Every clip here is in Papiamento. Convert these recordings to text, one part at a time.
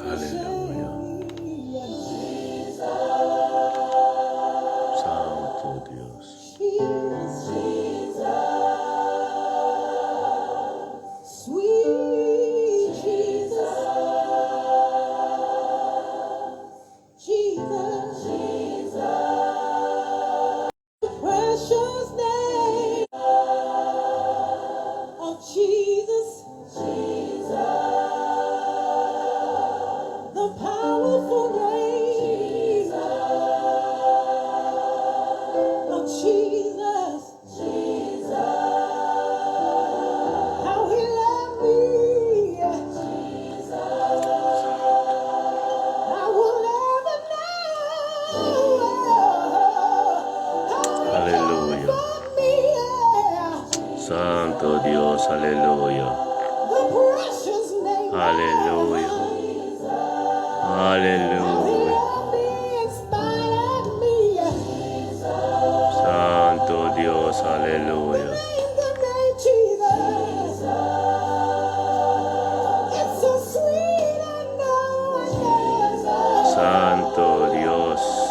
Aleluya. Santo Dios. Aleluya. Santo Dios, aleluya. Aleluya. Aleluya. Santo Dios, aleluya. Santo Dios.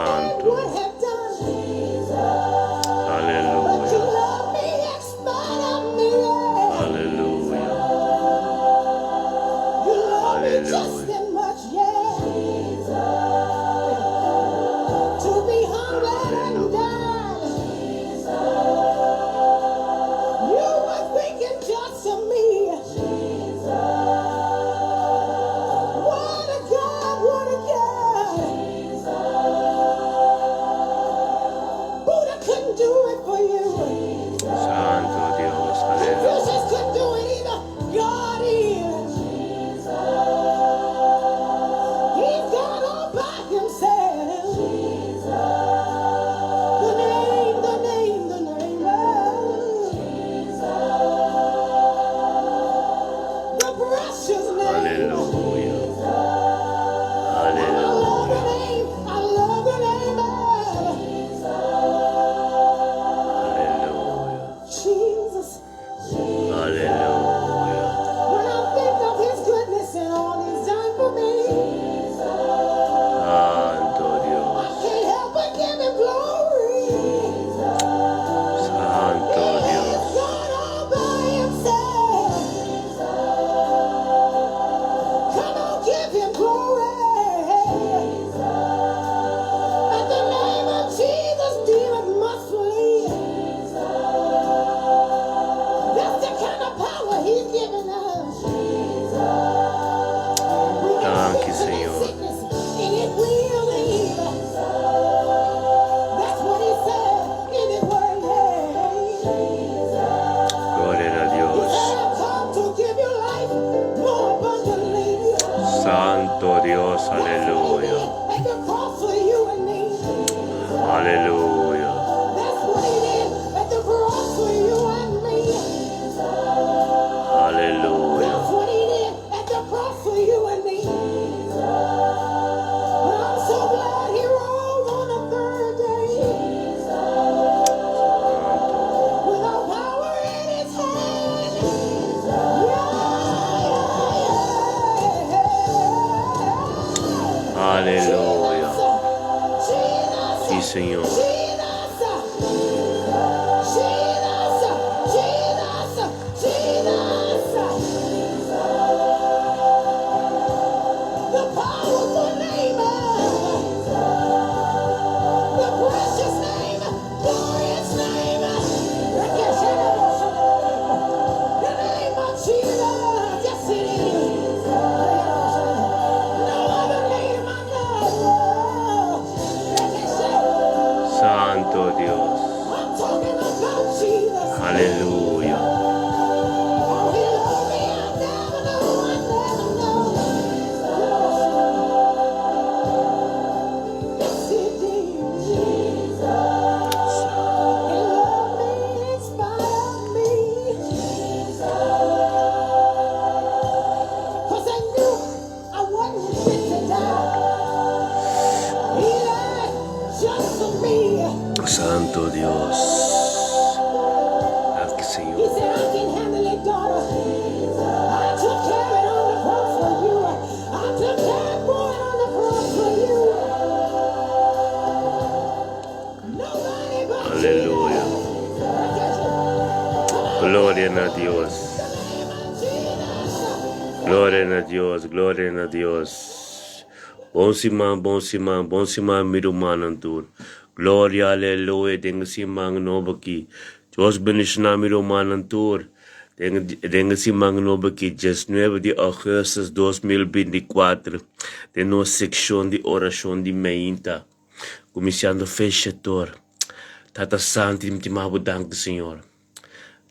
Santo. Aleluya. Aleluya. Aleluya. Aleluya. Santo Dios, aleluya. Aleluya. Aleluya. Aleluya. Aleluya. Santo Dios. Santo Dios. Danki, Señor. Gloria na Dios. Santo Dios, aleluya. Aleluya. Aleluya. Santo. Aleluya. Si, Señor. Santo Dios. Aleluya. Santo Dios. Danki Señor. Aleluya. Gloria na Dios. Gloria na Dios, gloria na Dios. Bon siman, bon siman, bon siman mi rumannan tur. Gloria, aleluya, den e siman nobo aki. Dios bendiciona mi rumannan tur. Den, den e siman nobo aki, 19 di augustus 2024, den nos seccion di oracion di meinta. Kuminsando fe shetor. Tata Santu mi ta maba bo danki Señor.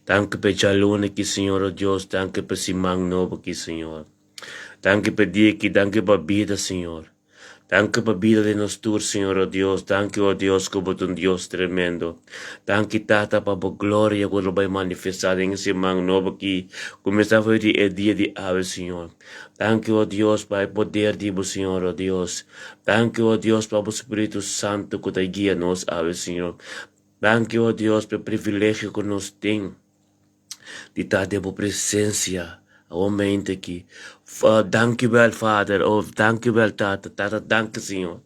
Danki pa e djaluna aki Señor o Dios, danki pa e siman nobo aki Señor. Danki pa e dia aki, danki pa bida Señor. Danki pa bida di nos tur Señor o Dios, danki o Dios ku bo ta un Dios tremendo. Danki Tata pa bo gloria ku lo bai manifestá den e siman nobo aki, kuminsá for di e dia di awe Señor. Danki, o Dios, pa e poder di bo, Señor, o Dios. Danki, o Dios, pa bo Spiritu Santu ku ta guia nos awe, Señor. Danki, o Dios, pa e privilegio ku nos tin di ta den bo presensia awo mente aki. Danki wel, Vader, o danki wel, Tata. Tata, danki, Señor.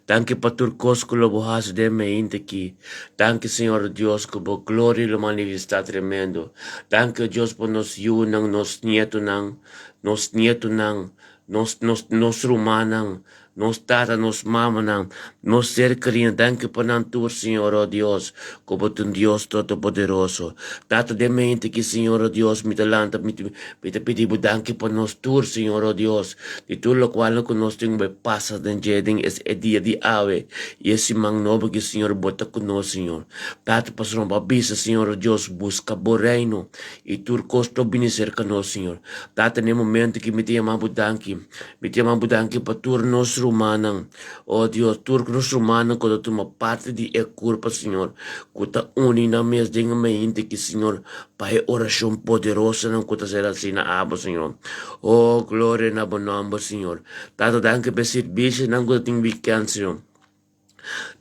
Danki pa tur kos ku lo bo hasi den mente aki. Danki, Señor, o Dios, ku bo gloria lo manifestá tremendo. Danki, o Dios, pa nos yunan, nos nietonan, nos nietonan, nos, nos, nos rumannan, nos tata, nos mamanan, nos ser kerinan. Danki pa nan tur, Señor, o Dios, ku bo ta un Dios todopoderoso. Tata, den mente aki, Señor, o Dios, mi ta lanta, mi, mi ta pidi bo danki pa nos tur, Señor, o Dios, di tur lokual ku nos tin bai pasa den dje den es e dia di awe i e siman nobo aki, Señor, bo ta ku nos, Señor. Tata, pasobra bo a bisa, Señor, o Dios, buska bo reino I tur kos lo bini serka nos, Señor. Tata, na e momento ki mi ta yama Bo danki, mi ta yama Bo danki pa tur nos rumannan, o Dios, tur nos rumannan ku ta tuma parti di e kurpa, Señor, ku ta uni nan mes den e mainta aki, Señor, pa e orashon poderosonan ku ta ser hasi na Abo, Señor. O, gloria na Bo nomber, Señor. Tata, danki pa e sirbishi-nan ku ta tin wikènt, Señor.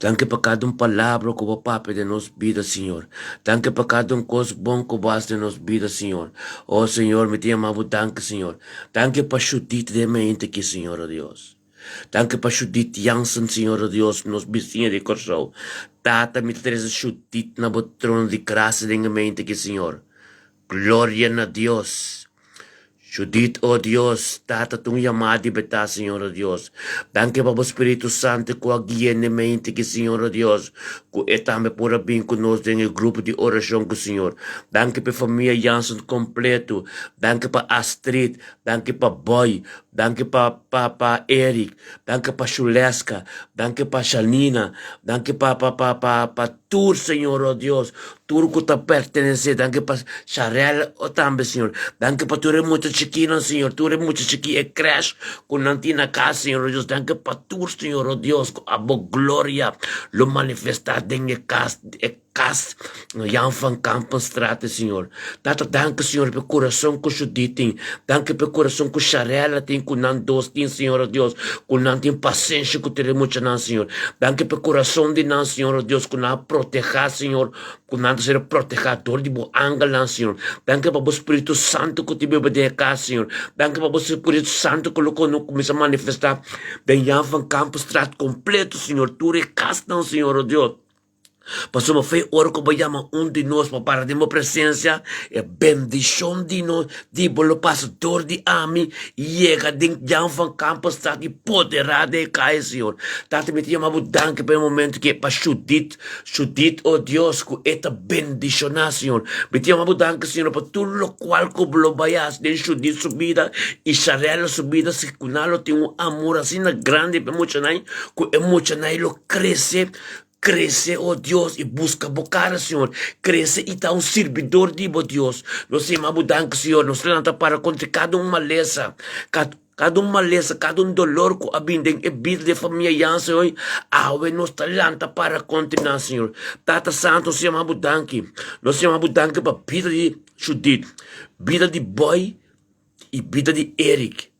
Danki pa kada un palabra ku bo papia den nos bida, Señor. Danki pa kada un kos bon ku bo hasi den nos bida, Señor. O Señor, mi ta yama bo danki, Señor. Danki pa Judith den mente aki, Señor, o Dios. Danki pa Judith Jansen, Señor, o Dios, nos bisiña di Kòrsou. Tata, mi ta trese Judith na bo trono di grasia den e mente aki, Señor. Gloria na Dios. Judith, O Dios, Tata ta un yamada di betá, Señor, O Dios. Danki pa bo Spiritu Santu ku a guia n'e mente ki, Señor, O Dios, ku e tambe por a bin ku nos den e grupo di orashon ku Señor. Danki pa e famia Jansen kompletu. Danki pa Astrid. Danki pa Boy. Danki pa pa pa Eric. Danki pa Shuleska. Danki pa Shanina. Danki pa pa pa pa pa tur, Señor, O Dios, Tur ku ta pertenesé, danki pa Sharel tambe, Señor. Danki pa tur e mucha chikinan, Señor, tur e mucha chiki e krèsh ku nan tin na kas, Señor, o Dios. Danki pa tur, Señor, o Dios, ku abo gloria lo manifestá den e kas, e kas Jan van Kampenstraat, Señor. Tata, danki, Señor, pa e kurason ku Judith tin. Danki pa e kurason ku Sharela tin, ku nan dos tin, Señor, o Dios, ku nan tin pasenshi ku tur e muchanan, Señor. Danki pa e kurason di nan, Señor, o Dios, ku nan a protehá, Señor, ku nan ta ser protehá dor di bo angelnan, Señor. Danki pa bo Spiritu Santu ku ta biba den e kas, Señor. Danki pa bo Spiritu Santu ku lo kuminsá manifestá den Jan van Kampenstraat kompleto, Señor, tur e kasnan, Señor, o Dios. Pasobra fe ora ku bo yama un di nos pa para den bo presensia, e bendishon di nos di bo lo pasa dor di ami i yega den Jan van Kampenstraat i poderá den e kaya, Señor. Tata, mi ta yama bo danki pa e momento ki pa Judith, Judith, o Dios, ku e ta bendishoná, Señor. Mi ta yama bo danki, Señor, pa tur lokual ku bo lo bai hasi den Judith su bida i Sharella su bida, si ku nan lo tin un amor asina grandi pa e muchanan, ku e muchanan lo krese Crece, oh Dios, y busca bo cara, Señor. Crece y ta un sirbidor di bo, Dios. Nos ta yama bo danki, Señor. Nos ta lanta para contra cada un malesa, cada un malesa, cada un dolor cu a bin den e bida di e famia Jansen hoy. Awe nos ta lanta para contra nan, Señor. Tata Santo, nos ta yama bo danki. Nos ta yama bo danki pa bida di Judith, bida di Boy y bida di Eric.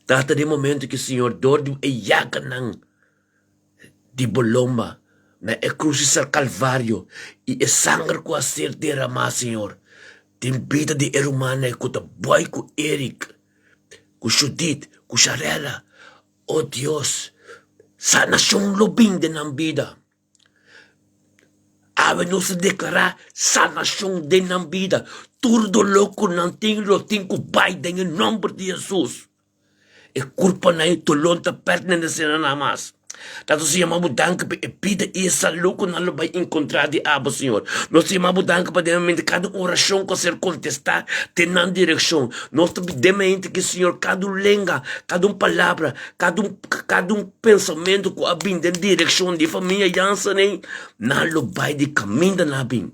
Tata, den momento ki Señor, dor di e yaganan di bo lomba. na e krus di Kalvario i e sanger ku a ser deramá, Señor, den bida di e rumannan ku ta bai ku Eric, ku Judith, ku Sharella. O Dios, sanashon lo bin den nan bida. Awe nos ta deklará sanashon den nan bida. Tur doló ku nan tin lo tin ku bai den e nòmber di Hesus. E kurpanan i doló ta pertenesé na nan mas. Tata nos ta yama bo danki pa e bida i e salú ku nan lo bai enkontrá di abo, Señor. Nos ta yama bo danki pa den e momento kada orashon ku a ser kontestá den nan direkshon. Nos ta pidi den mente ki, Señor, kada un lenga, kada un palabra, kada un kada un pensamentu ku a bin den direkshon di e famia Jansen ei, nan lo bai di kaminda nan a bin.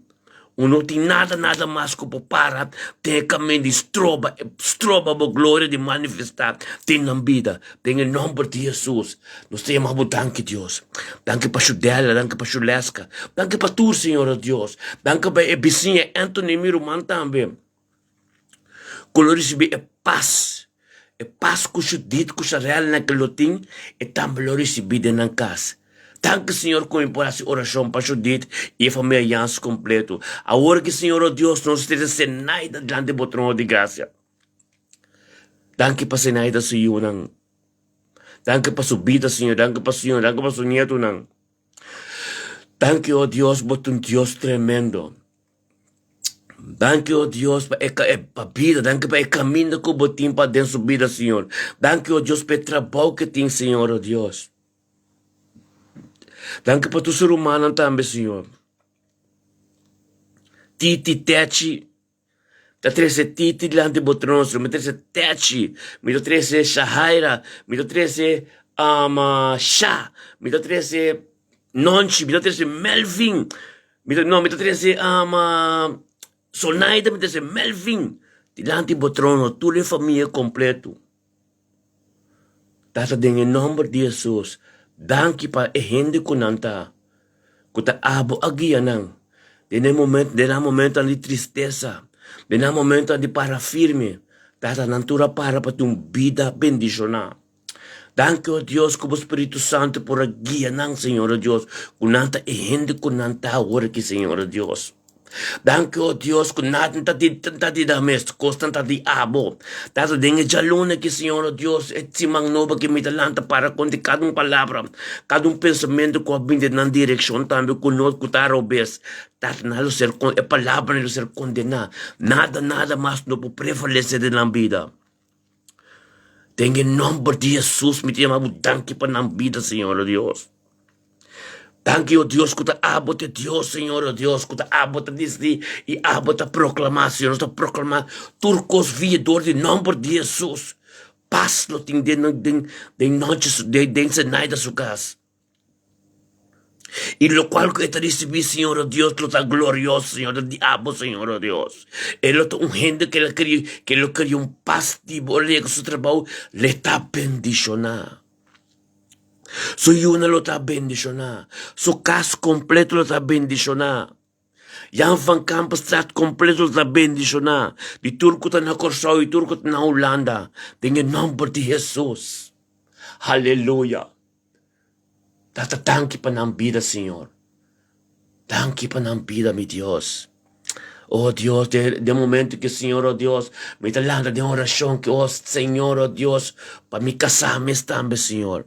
Un no tin nada nada mas ku por para den e kaminda i stroba stroba bo gloria di manifestá den nan bida. Den e nòmber di Hesus nos ta yama bo danki Dios. Danki pa Shudela, danki pa Shuleska, danki pa tur Señor o Dios. Danki pa e bisiña Anthony mi ruman tambe ku lo risibí e pas, e pas ku Judith ku Sharel nan ke lo tin e tambe lo risibí den nan kas. Danki Señor ku mi por hasi orashon pa Judith i e famia Jans kompleto. Awor ki Señor o Dios nos trese Zenaida dilanti bo trono di grasia. Danki pa Zenaida su yunan. Danki pa su bida Señor, danki pa su yunan, danki pa su nietonan. Danki o Dios bo ta un Dios tremendo. Danki o Dios pa e pa bida, danki pa e kaminda ku bo tin pa den su bida Señor. Danki o Dios pa e trabou ke tin Señor o Dios. Danki pa tur su rumannan tambe Señor. Titi, Techi, ta trese Titi dilanti bo trono Señor, mi ta trese Techi, mi ta trese Shahaira, mi ta trese Sha, mi ta trese Nonchi, mi ta trese Melvin, mi ta no mi ta trese Sonaida, mi ta trese Melvin dilanti bo trono, tur e famia kompleto. Tata den e nòmber di Hesus, danki pa e hende ku nan ta, ku ta abo a guia nan den e momento, den nan momentonan di tristesa, den nan momentonan di para firme, Tata nan tur a para pa tin un bida bendishoná. Danki o Dios ku bo Spiritu Santu por a guia nan, Señor o Dios, ku nan ta e hende ku nan ta awor aki, Señor o Dios. Danki o Dios ku nada ta di ta di nan mes, kosnan ta di abo. Tata den e djaluna aki Señor o Dios, e siman nobo aki mi ta lanta para konta kada un palabra, kada un pensamentu ku a bini den nan direkshon tambe ku no ku ta robes. Tata nan lo ser e palabranan lo ser kondená. Nada nada mas no por prevalesé den nan bida. Den e nòmber di Hesus mi ta yama bo danki pa nan bida Señor o Dios. Danki o Dios ku ta abo ta Dios Señor o Dios ku ta abo ta disdi i abo ta proklamá Señor. Nos ta proklamá tur kos via dor di nòmber di Hesus. Pas lo tin den den den nochi den Zenaida su kas. I lokual ku e ta risibí, Señor o Dios, lo ta glorioso, Señor, ta di abo, Señor o Dios. E lo ta un hende ku el a kria, ku lo kria un pas di bo llega su trabou, le ta bendishoná. Su yunan lo ta bendishoná, su kas kompleto lo ta bendishoná. Jan van Kampenstraat kompleto lo ta bendishoná, di tur ku ta na Kòrsou i tur ku ta na Hulanda, den e nòmber di Hesus. Haleluya! Tata danki pa nan bida Señor. Danki pa nan bida mi Dios. Oh Dios, den, den momento ke Señor, oh Dios, mi ta lanta den orashon ke oh Señor, oh Dios, pa mi kasá mes tambe Señor.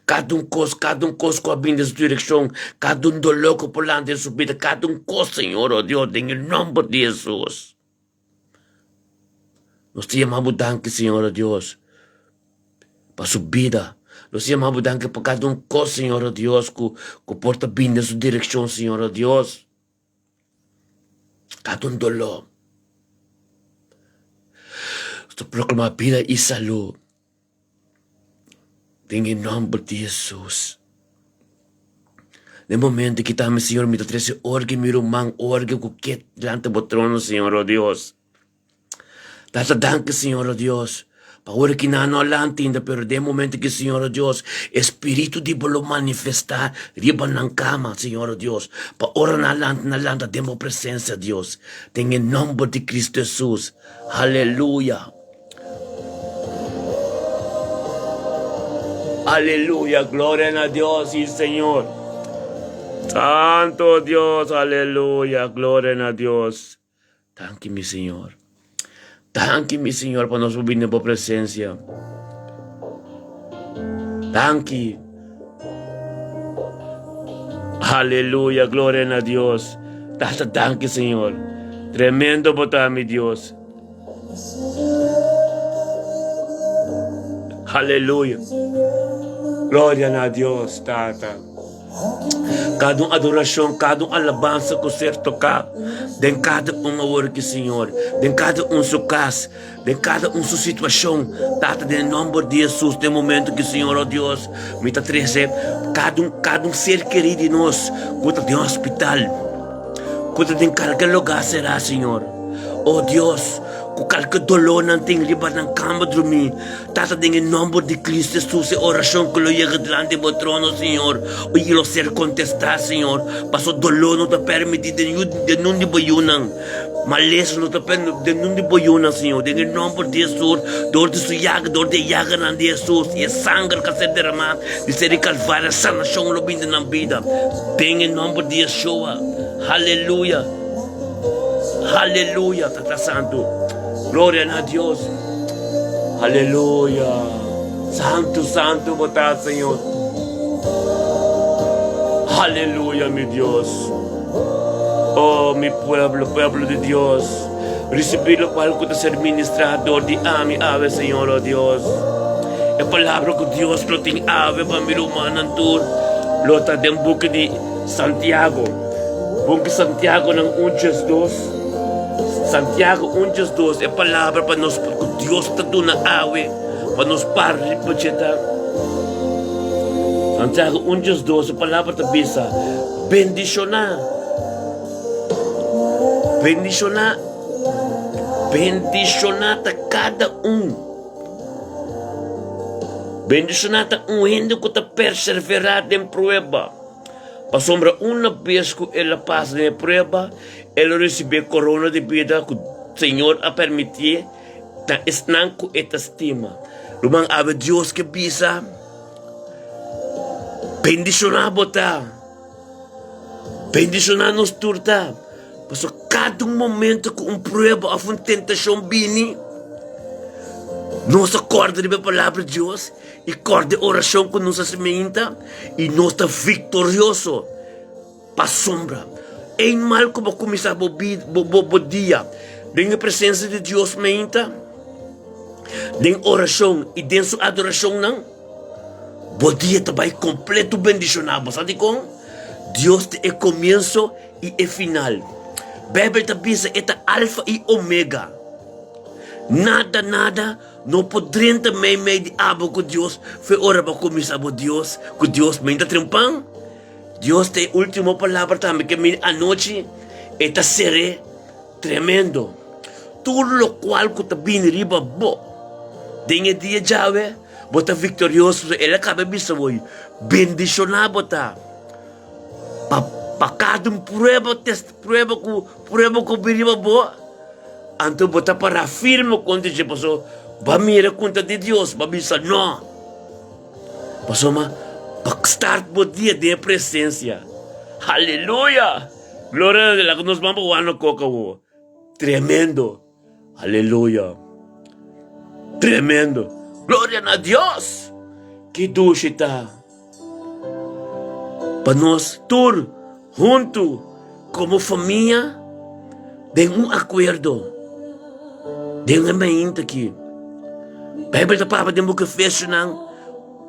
Kada un kos, kada un kos ku a bini den su direkshon, kada un doló ku por lanta den su bida, kada un kos Señor, oh Dios, den e nòmber di Hesus. Nos ta yama bo danki, Señor, oh Dios, pa su bida. Nos ta yama bo danki pa kada un kos, Señor, oh Dios, ku ku por ta bini den su direkshon, Señor, oh Dios. Kada un doló. Nos ta proklamá bida i salú den e nòmber di Hesus. Den momento ki ta mi, Señor, mi ta trese orge mi ruman, orge ku ke delante bo trono, Señor, oh Dios. Tata, danki, Señor, oh Dios, pa ora ki nan no a lanta ainda, pero den momento ki, Señor, oh Dios, e Spiritu di bo lo manifestá riba nan kama, Señor, oh Dios, pa ora nan lanta, nan lanta den bo presensia, Dios, den e nòmber di Cristo Hesus. Aleluya. Aleluya, gloria na Dios y Señor. Santo Dios, aleluya, gloria na Dios. Danki mi Señor. Danki mi Señor pa nos por bini bo presencia. Danki. Aleluya, gloria na Dios. Tata, danki Señor. Tremendo bo ta mi Dios. Aleluya. Gloria na Dios, Tata. Kada un adorashon, kada un alabansa ku ser toká den kada un awor aki, Señor. Den kada un su kas, den kada un su situashon. Tata, den e nòmber di Hesus, den momento aki, Señor, oh Dios, mi ta trese kada un, kada un ser kerí di nos ku ta den hospital, ku ta den kalke lugá será, Señor. Oh Dios, ku kalke doló nan tin riba nan kama drumí, Tata, den e nomber di Cristo Jesus, e oracion cu lo yega dilanti bo trono, Señor, i lo ser contestá, Señor. Paso dolor no ta permití den yu, den nun di bo yunan. Malesa no ta permití den nun di bo yunan, Señor. Den e nomber di Jesus, dor di su yaga, dor di e yaganan di Jesus i e sanger cu a ser derramá di ser di Calvario, sanacion lo bin den nan bida. Den e nomber di Yeshua. Haleluya. Haleluya, Tata Santu. Gloria na Dios. Aleluya. Santu, santu bo ta, Señor. Aleluya, mi Dios. Oh, mi pueblo, pueblo di Dios. Ricibi locual cu ta ser ministrá dor di ami awe, Señor, oh Dios. E palabra cu Dios lo tin awe pa mi rumannan tur lo ta den buki di Santiago. Buki Santiago nan un 2. Santiago un djes dos e palabra pa nos ku Dios ta duna awe pa nos par riba dje ta Santiago un djes dos e palabra ta bisa bendishoná bendishoná bendishoná ta kada un bendishoná ta un hende ku ta perseverá den prueba. Pasobra una bes ku el a pasa den e prueba, el lo risibí e korona di bida ku Señor a permitié na esnan ku e ta stima. Ruman, awe Dios ke bisa, Bendishoná bo ta, bendishoná nos tur ta, pasobra kada un momento ku un prueba òf un tentashon bini, nos ta kòrda riba e palabra di Dios. I kòrda e orashon ku nos hasi meinta, i nos ta viktorioso pasobra eenmaal ku bo kuminsá bo bo dia den e presensia di Dios meinta, den orashon i den su adorashonnan, bo dia ta bai kompleto bendishoná. Bo sa dikon? Dios ta e komienso i e final. Beibel ta bisa e ta Alfa i Omega. Nada, nada No por drenta meimei di abo ku Dios fe ora bo kuminsá bo Dios ku Dios meinta trempan. Dios ta e último palabra tambe ke mini anochi e ta ser'é tremendo. Tur lokual ku ta bini riba bo den e dia djawe bo ta viktorioso pasobra el a kaba bisa bo bendishoná bo ta pa pa kada un prueba test prueba ku prueba ku bini riba bo. Anto bo ta pará firme kontra dje, pasobra bo a mira kontra di Dios, bo a bisa no. Pasobra bo a start bo dia den e presensia. Aleluya! Gloria na Dios. Laga nos ban pa wak koka awor. Tremendo! Aleluya! Tremendo! Gloria na Dios! Ki dushi ta! Pa nos tur huntu komo famia den un akuerdo den e mainta aki. Beibel ta papia den buki Efesionan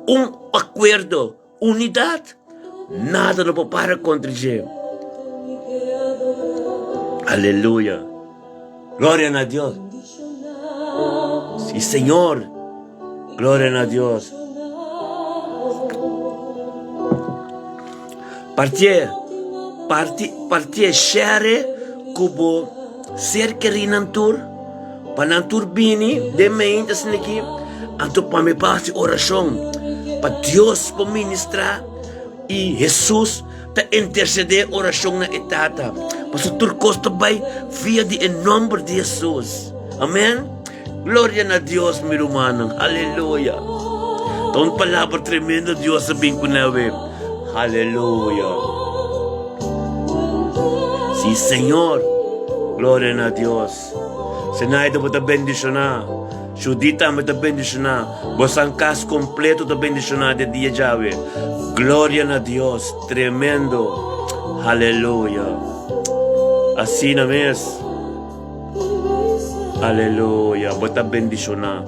un akuerdo, unidat, nada no por para kontra dje. Aleluya! Gloria na Dios! Si Señor! Gloria na Dios! Partié, parti, partié, share ku bo ser kerí nan tur, pa nan tur bini den meinta asina aki, anto pa mi pa hasi orashon, pa Dios por ministrá i Hesus ta intersedé orashon na e Tata, pasobra tur kos ta bai via di e nòmber di Hesus. Amen. Gloria na Dios, mi rumannan. Aleluya. Ta un palabra tremendo Dios a bin ku ne awe. Aleluya. Sí, Señor. Gloria na Dios. Senaida bo ta bendishoná. Judith tambe ta bendishoná. Bosan kas kompleto ta bendishoná den dia djawe. Gloria na Dios. Tremendo. Aleluya. Asina mes. Aleluya. Bo ta bendishoná.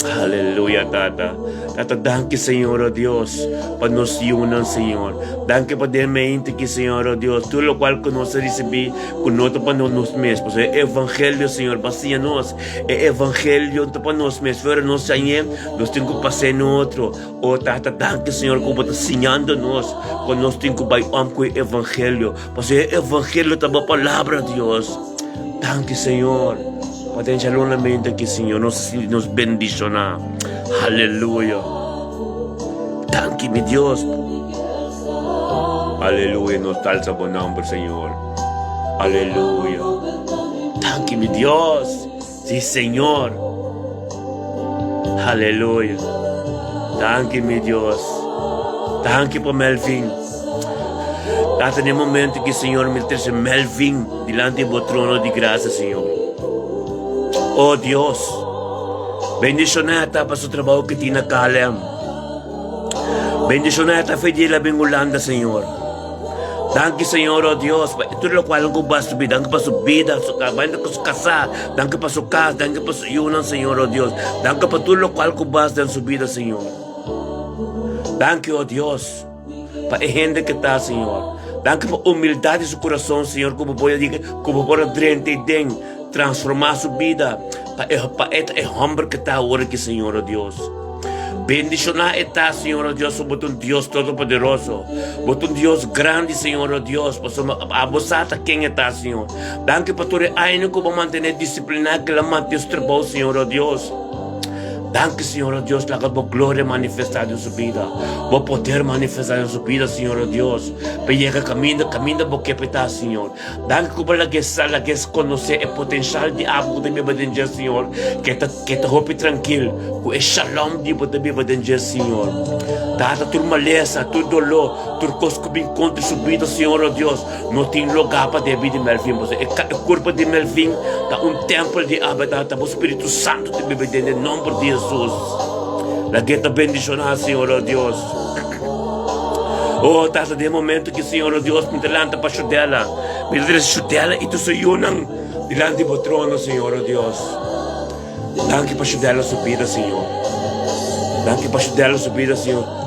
Aleluya, Tata. Tata, danki, Señor, oh Dios, pa nos yunan, Señor. Danki pa den mente ki, Señor, oh Dios, tur locual ku nos a ricibi, ku no ta pa nos mes. Pasobra e evangelio, Señor, pa siña nos. E evangelio no ta pa nos mes. Fuera nos siñ'é, nos tin ku pas'é na otro. Oh, Tata, danki, Señor, ku bo ta siñando nos ku nos tin ku bai om ku e evangelio. Pasobra e evangelio ta bo palabra, Dios. Danki, Señor, pa den djalonamente aki, Señor, nos a sinti nos bendishoná. Aleluya. Danki, mi Dios. Aleluya, nos ta alsa bo nomber, Señor. Aleluya. Danki, mi Dios. Sí, Señor. Aleluya. Danki, mi Dios. Danki pa Melvin. Tata, den momento ki, Señor, mi trese Melvin dilanti bo trono di gracia, Señor. Oh Dios, bendiciona ta pa su trabao ki tin na KLM. Bendiciona ta fe di el a bin Hulanda, Señor. Danki, Señor, oh Dios, pa tur locual ku bo a su bida. Danki pa su bida, su danki pa su casá, danki pa su cas, danki pa su yunan, Señor, oh Dios. Danki pa tur locual ku bo a den su bida, Señor. Danki, oh Dios. Pa e hende ke ta, Señor. Danki pa humildad di su kurason, Señor, ku bo por a ku bo por a drenta ei den, transformá su bida pa e pa e ta e hòmber ke ta awor aki, Señor, o Dios. Bendishoná e ta, Señor, o Dios, bo ta un Dios todopoderoso. Bo ta un Dios grandi, Señor, o Dios, pasobra abo sa ta ken e ta, Señor. Danki pa tur e añanan ku bo a mantené disipliná ke el a mantené su trabou, Señor, o Dios. Danki, Señor, oh Dios, laga bo gloria manifestá den su bida, bo poder manifestá den su bida, Señor, oh Dios, pa yega kaminda, kaminda bo ke pa e ta, Señor. Danki ku bo lag'é sa, lag'é konosé e potenshal di abo ku ta biba den dje, Señor, ke ta, ke ta hopi trankil, ku e shalom di bo ta biba den dje, Señor. Tata, tur malesa, tur doló, tur kos ku bin kontra su bida, Señor, oh Dios, No tin lugá pa debí di Melvin, pasobra e ka e kurpa di Melvin ta un tèmpel di Abba Tata. Bo Spiritu Santu ta biba den den nòmber di Hesus. Lag'é ta bendishoná, Señor, o Dios. O Tata, den e momentu ki, Señor, o Dios, mi ta lanta pa Shudela, mi ta trese Shudela i tur su yunan dilanti bo trono, Señor, o Dios. Danki pa Shudela su bida, Señor. Danki pa Shudela su bida, Señor.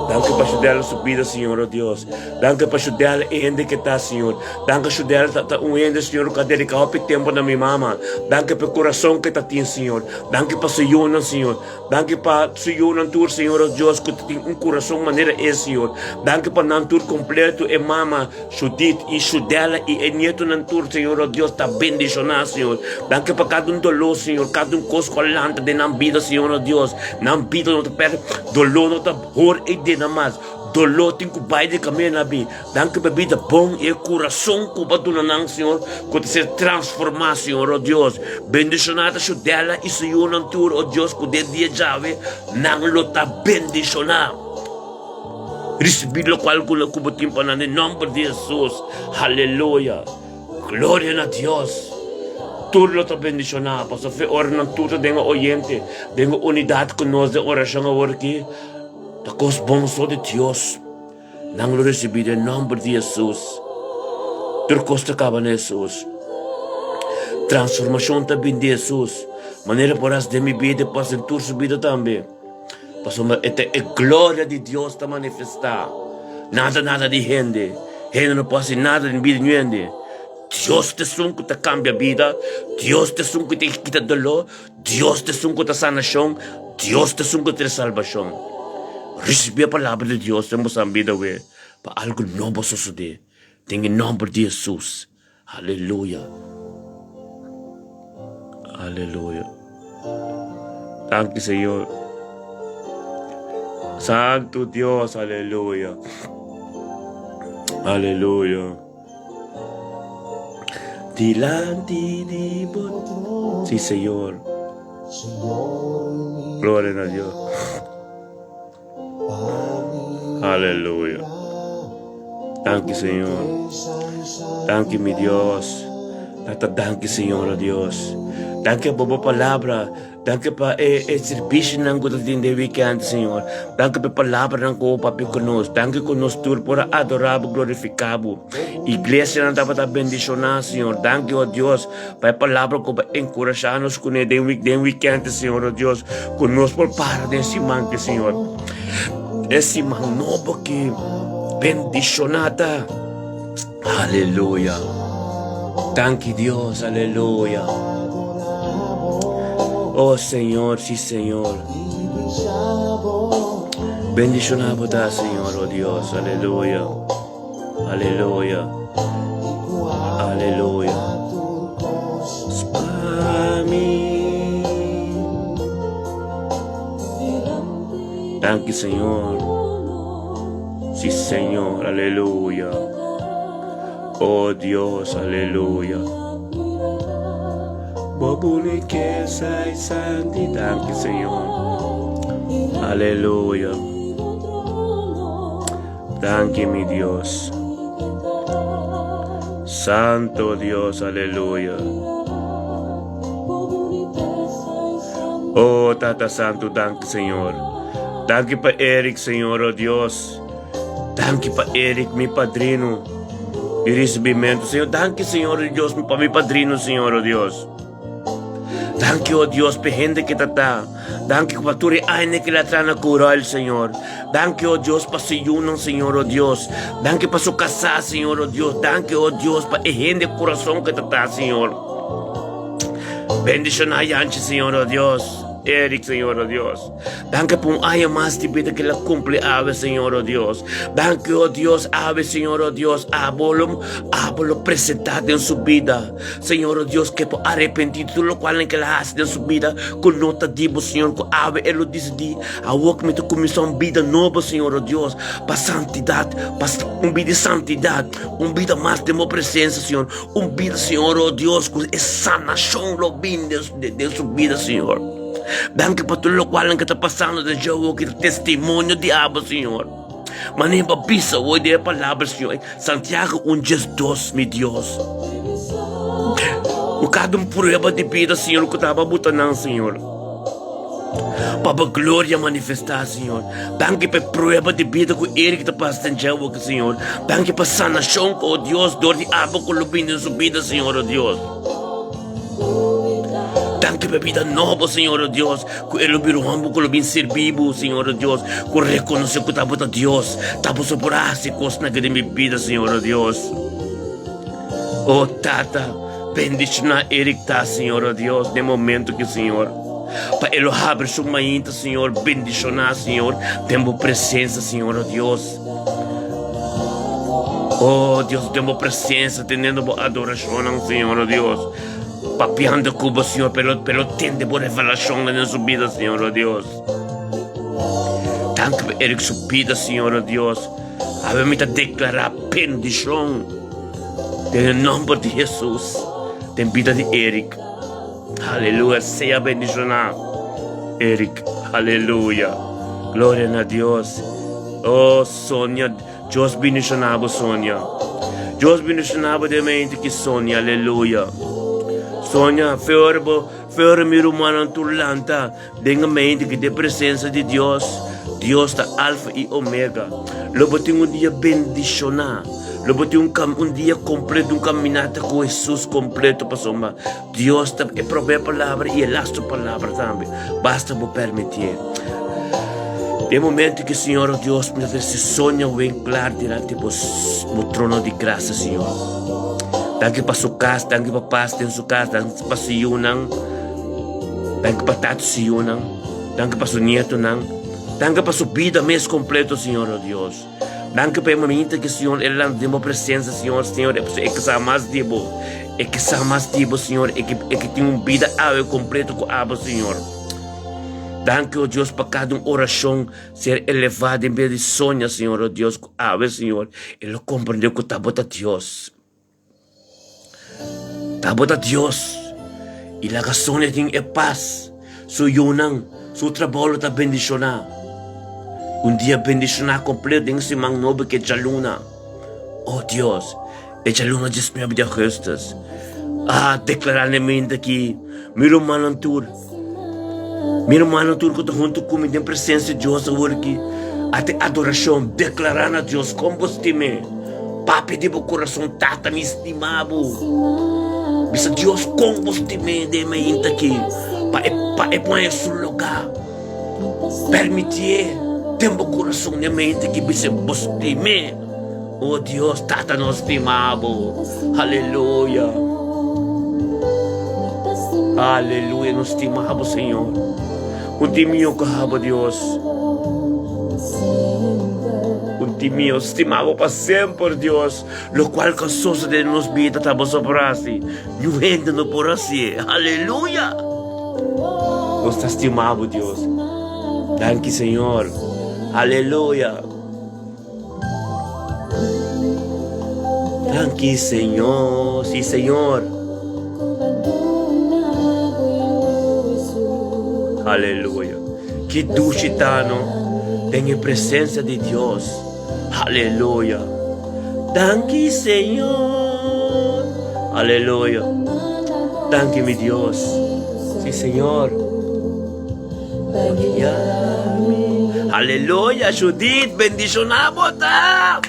Danki pa Shudela su bida, Señor, o Dios. Danki pa Shudel e hende ke ta, Señor. Danki Shudel ta ta un hende, Señor, ku a dediká hopi tempu na mi mama. Danki pa e kurason ke ta tin, Señor. Danki pa su yunan, Señor. Danki pa su yunan tur, Señor, oh Dios, ku ta tin un kurason manera e, Señor. Danki pa nan tur kompleto, e mama, Judith, i Shudela, i e nietonan tur, Señor, oh Dios, ta bendishoná, Señor. Danki pa kada un doló, Señor, kada un kos ku a lanta den nan bida, Señor, oh Dios. Nan bida no ta pèrdè, doló no ta hor ei den nan mas. Doló tin ku bai di kaminda na bin. Danki pa bida bon i e kurason ku bo a duna nan, Señor, ku ta ser transformá, Señor, o Dios. Bendishoná ta Shudela i su yunan tur, o Dios, ku den dia djawe nan lo ta bendishoná. Risibí lokual ku ku bo tin pa nan den nòmber di Hesus. Haleluya! Gloria na Dios! Tur lo ta bendishoná, pasobra fe ora nan tur ta den e oyente, den e unidat ku nos den orashon awor aki. Ta kos bon so di Dios nan lo risibí den nòmber di Hesus. Tur kos ta kaba na Hesus. Transformashon ta bin di Hesus, manera por hasi den mi bida i por hasi den tur su bida tambe. Pasobra e ta e gloria di Dios ta manifestá. Nada nada di hende. Hende no por hasi nada den bida di niun hende. Dios ta esun ku ta kambia bida, Dios ta esun ku ta kita doló, Dios ta esun ku ta sanashon, Dios ta esun ku ta trae salbashon. Risibí e palabra di Dios den boso bida awe pa algu nobo sosodé den e nòmber di Hesus. Aleluya! Aleluya! Danki Señor. Santu Dios, aleluya. Aleluya. Dilanti di bo. Sí, Señor. Gloria na Dios. Aleluya. Danki Señor. Danki mi Dios. Tata danki Señor oh Dios. Danki pa bo palabra. Danki pa e, e servicionan ku ta tin den weekend Señor. Danki pa e palabranan ku bo papia ku nos. Danki ku nos tur por a adora bo, glorifica bo. Iglesianan tabata bendiciona Señor. Danki oh Dios pa e palabra ku bo a enkurasha nos kuné den week den weekend Señor oh Dios. Ku nos por para den siman ki Señor. E siman nobo ki bendiciona ta. Aleluya. Danki Dios, aleluya. Oh Señor, sí Señor. Bendiciona bo ta, Señor, oh Dios, aleluya. Aleluya. Aleluya. Pa mi. Danki Señor. Sí, Señor, aleluya. Oh Dios, aleluya. Bo bunitesa y santidad, danki Señor. Aleluya. Danki mi Dios. Santo Dios, aleluya. Oh Tata Santo, danki Señor. Danki pa Eric, Señor, oh Dios. Danki pa Eric, mi padrino di recibimento, Señor. Danki, Señor, oh Dios, pa mi padrino, Señor, oh Dios. Danki, oh Dios, pa hende que ta ta. Danki pa tur e aña que la tra na Coral, Señor. Danki, oh Dios, pa su yunan, Señor, oh Dios. Danki pa su casá, Señor, oh Dios. Danki, oh Dios, pa e hende corazón que ta ta, Señor. Bendiciona Yanchi, Señor, oh Dios. Eric, Señor, oh Dios. Danki pa un aña mas di bida ke la kumpli awe, Señor, oh Dios. Danki, oh Dios, awe, Señor, oh Dios, abo lo, abo lo presentá den su bida. Señor, oh Dios, ke por arepentí di tur lokual ke la hasi den su bida ku no ta di bo, Señor, ku awe e lo disidí, awor ku mi ta kuminsá un bida nobo, Señor, oh Dios, pa santidat, pa un bida di santidat, un bida mas den bo presensia, Señor, un bida, Señor, oh Dios, ku e sanashon lo bin den su bida, Señor. Danki pa tur lokualnan ke ta pasando den dje awor ki ta testimonio di abo, Señor. Manera bo a bisa awor den e palabra, Señor, Santiago un 12, mi Dios. Ku kada un prueba di bida, Señor, ku ta aba buta nan, Señor. Pa bo gloria manifestá, Señor. Danki pa e prueba di bida ku Eric ta pasa den dje awor, Señor. Danki pa sanashon ku, oh Dios, dor di abo ku lo bini den su bida, Señor, oh Dios. Danki pa e bida nobo, Señor, oh Dios, ku e lo bira un homber ku lo bin sirbi bo, Señor, oh Dios, ku rekonosé ku ta bo ta Dios, ta bo so por hasi kosnan aki den mi bida, Señor, oh Dios. Oh Tata, bendishoná Eric ta, Señor, oh Dios, den momento aki, Señor, pa e lo habri su mainta, Señor, bendishoná, Señor, den bo presensia, Señor, oh Dios. Oh Dios, den bo presencia, teniendo bo adoracionnan, Señor, oh Dios. Papiando cu bo, Señor, pero, pero tende bo revelacionnan den su vida, Señor, oh Dios. Danki pa Eric su vida, Señor, oh Dios. Awe mi ta declara bendicion den e nomber di Jesus den vida di Eric. Aleluya, sea bendicioná Eric. Aleluya. Gloria na Dios. Oh, Sonia, Dios bendicioná bo, Sonia. Dios bendicioná bo den mente ki Sonia. Aleluya. Sonia, feor bo, feor mi rumannan tur lanta den mente ki den presencia di Dios. Dios ta Alfa i Omega. Lo bo tin un dia bendicioná. Lo bo tin un, un dia completo, un caminata cu Jesus completo pasobra Dios ta e promé palabra i e lastu palabra tambe. Basta bo permitié. Den momento ku Señor oh Dios mi ta trese Sonia Winklar dilanti bo, bo trono di grasia, Señor. Danki pa su kas, danki pa pas den su kas, danki pa su yunan, danki pa tatu su yunan, danki pa su nietonan, danki pa su bida mes kompleto, Señor oh Dios. Danki pa e momento ki Señor e lanta den bo presencia, Señor. Señor, e e ke sa mas di bo. E ke sa mas di bo, Señor. E ke, e ke tin un bida awe completo ku abo, Señor. Danki, oh Dios, pa kada un oracion ser elevá den bida di Sonia, Señor, oh Dios, ku awe, Señor, e lo comprende ku ta bo ta Dios. Ta bo ta Dios i laga Sonia tin e pas. Su yunan, su trabou lo ta bendishoná. Un dia bendishoná kompleto den siman nobo ke djaluna. Oh Dios, e djaluna diesnuebe di augustus. Ah, deklará na e mente aki, mi rumannan tur, mi rumannan tur ku ta huntu ku mi den presensia di Dios awor aki, ate adorashon, deklará na Dios kon bo stim'é. Papia di bo kurason, Tata, mi stima bo. Bisa Dios kon bo stim'é den e mainta aki, pa e pa e pon su lugá. Permitié den bo kurason den e mainta aki bisa bo stim'é. O Dios, Tata nos stima bo. Aleluya. Aleluya, nos stima bo, Señor. Un timio ka bo, Dios. Un timio stima bo pa semper, Dios. Lo cual ka sosode den nos bida ta bo so por hasi. Niun hende no por hasié. Aleluya. Nos ta stima bo, Dios. Danki, Señor. Aleluya. Danki Señor, sí Señor. Aleluya. Ki dushi ta no den e presencia di Dios. Aleluya. Danki Señor. Aleluya. Danki mi Dios. Sí Señor. Aleluya, Judith, bendiciona bo ta.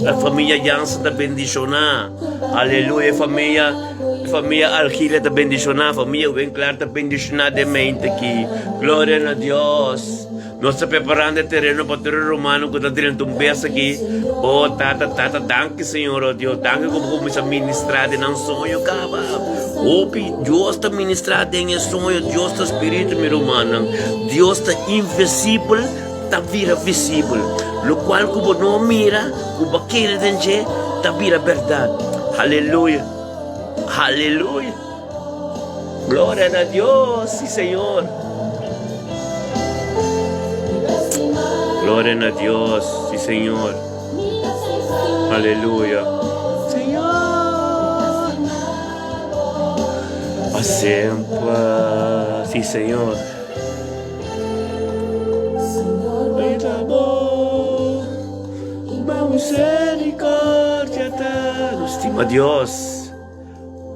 La familia Jansen ta bendiciona. Aleluya, familia, familia Algilia ta bendiciona, familia Winkler ta bendiciona de mente aquí. Gloria na Dios. Nos ta preparando e tereno pa tur e rumannan ku ta drenta un bes aki. Oh, Tata, Tata, danki, Señor, oh Dios. Danki ku bo kuminsá ministrá den nan soño kaba. Hopi, Dios ta ministrá den e soño. Dios ta spiritu, mi rumannan. Dios ta invisibel, ta bira visibel. Lokual ku bo no mira, ku bo a kere den dje, ta bira bèrdat. Aleluya! Aleluya! Gloria na Dios, sí Señor. Gloria na Dios, sí Señor. Aleluya. Señor. Pa semper, sí Señor. Misericordia ta. Nos stima Dios.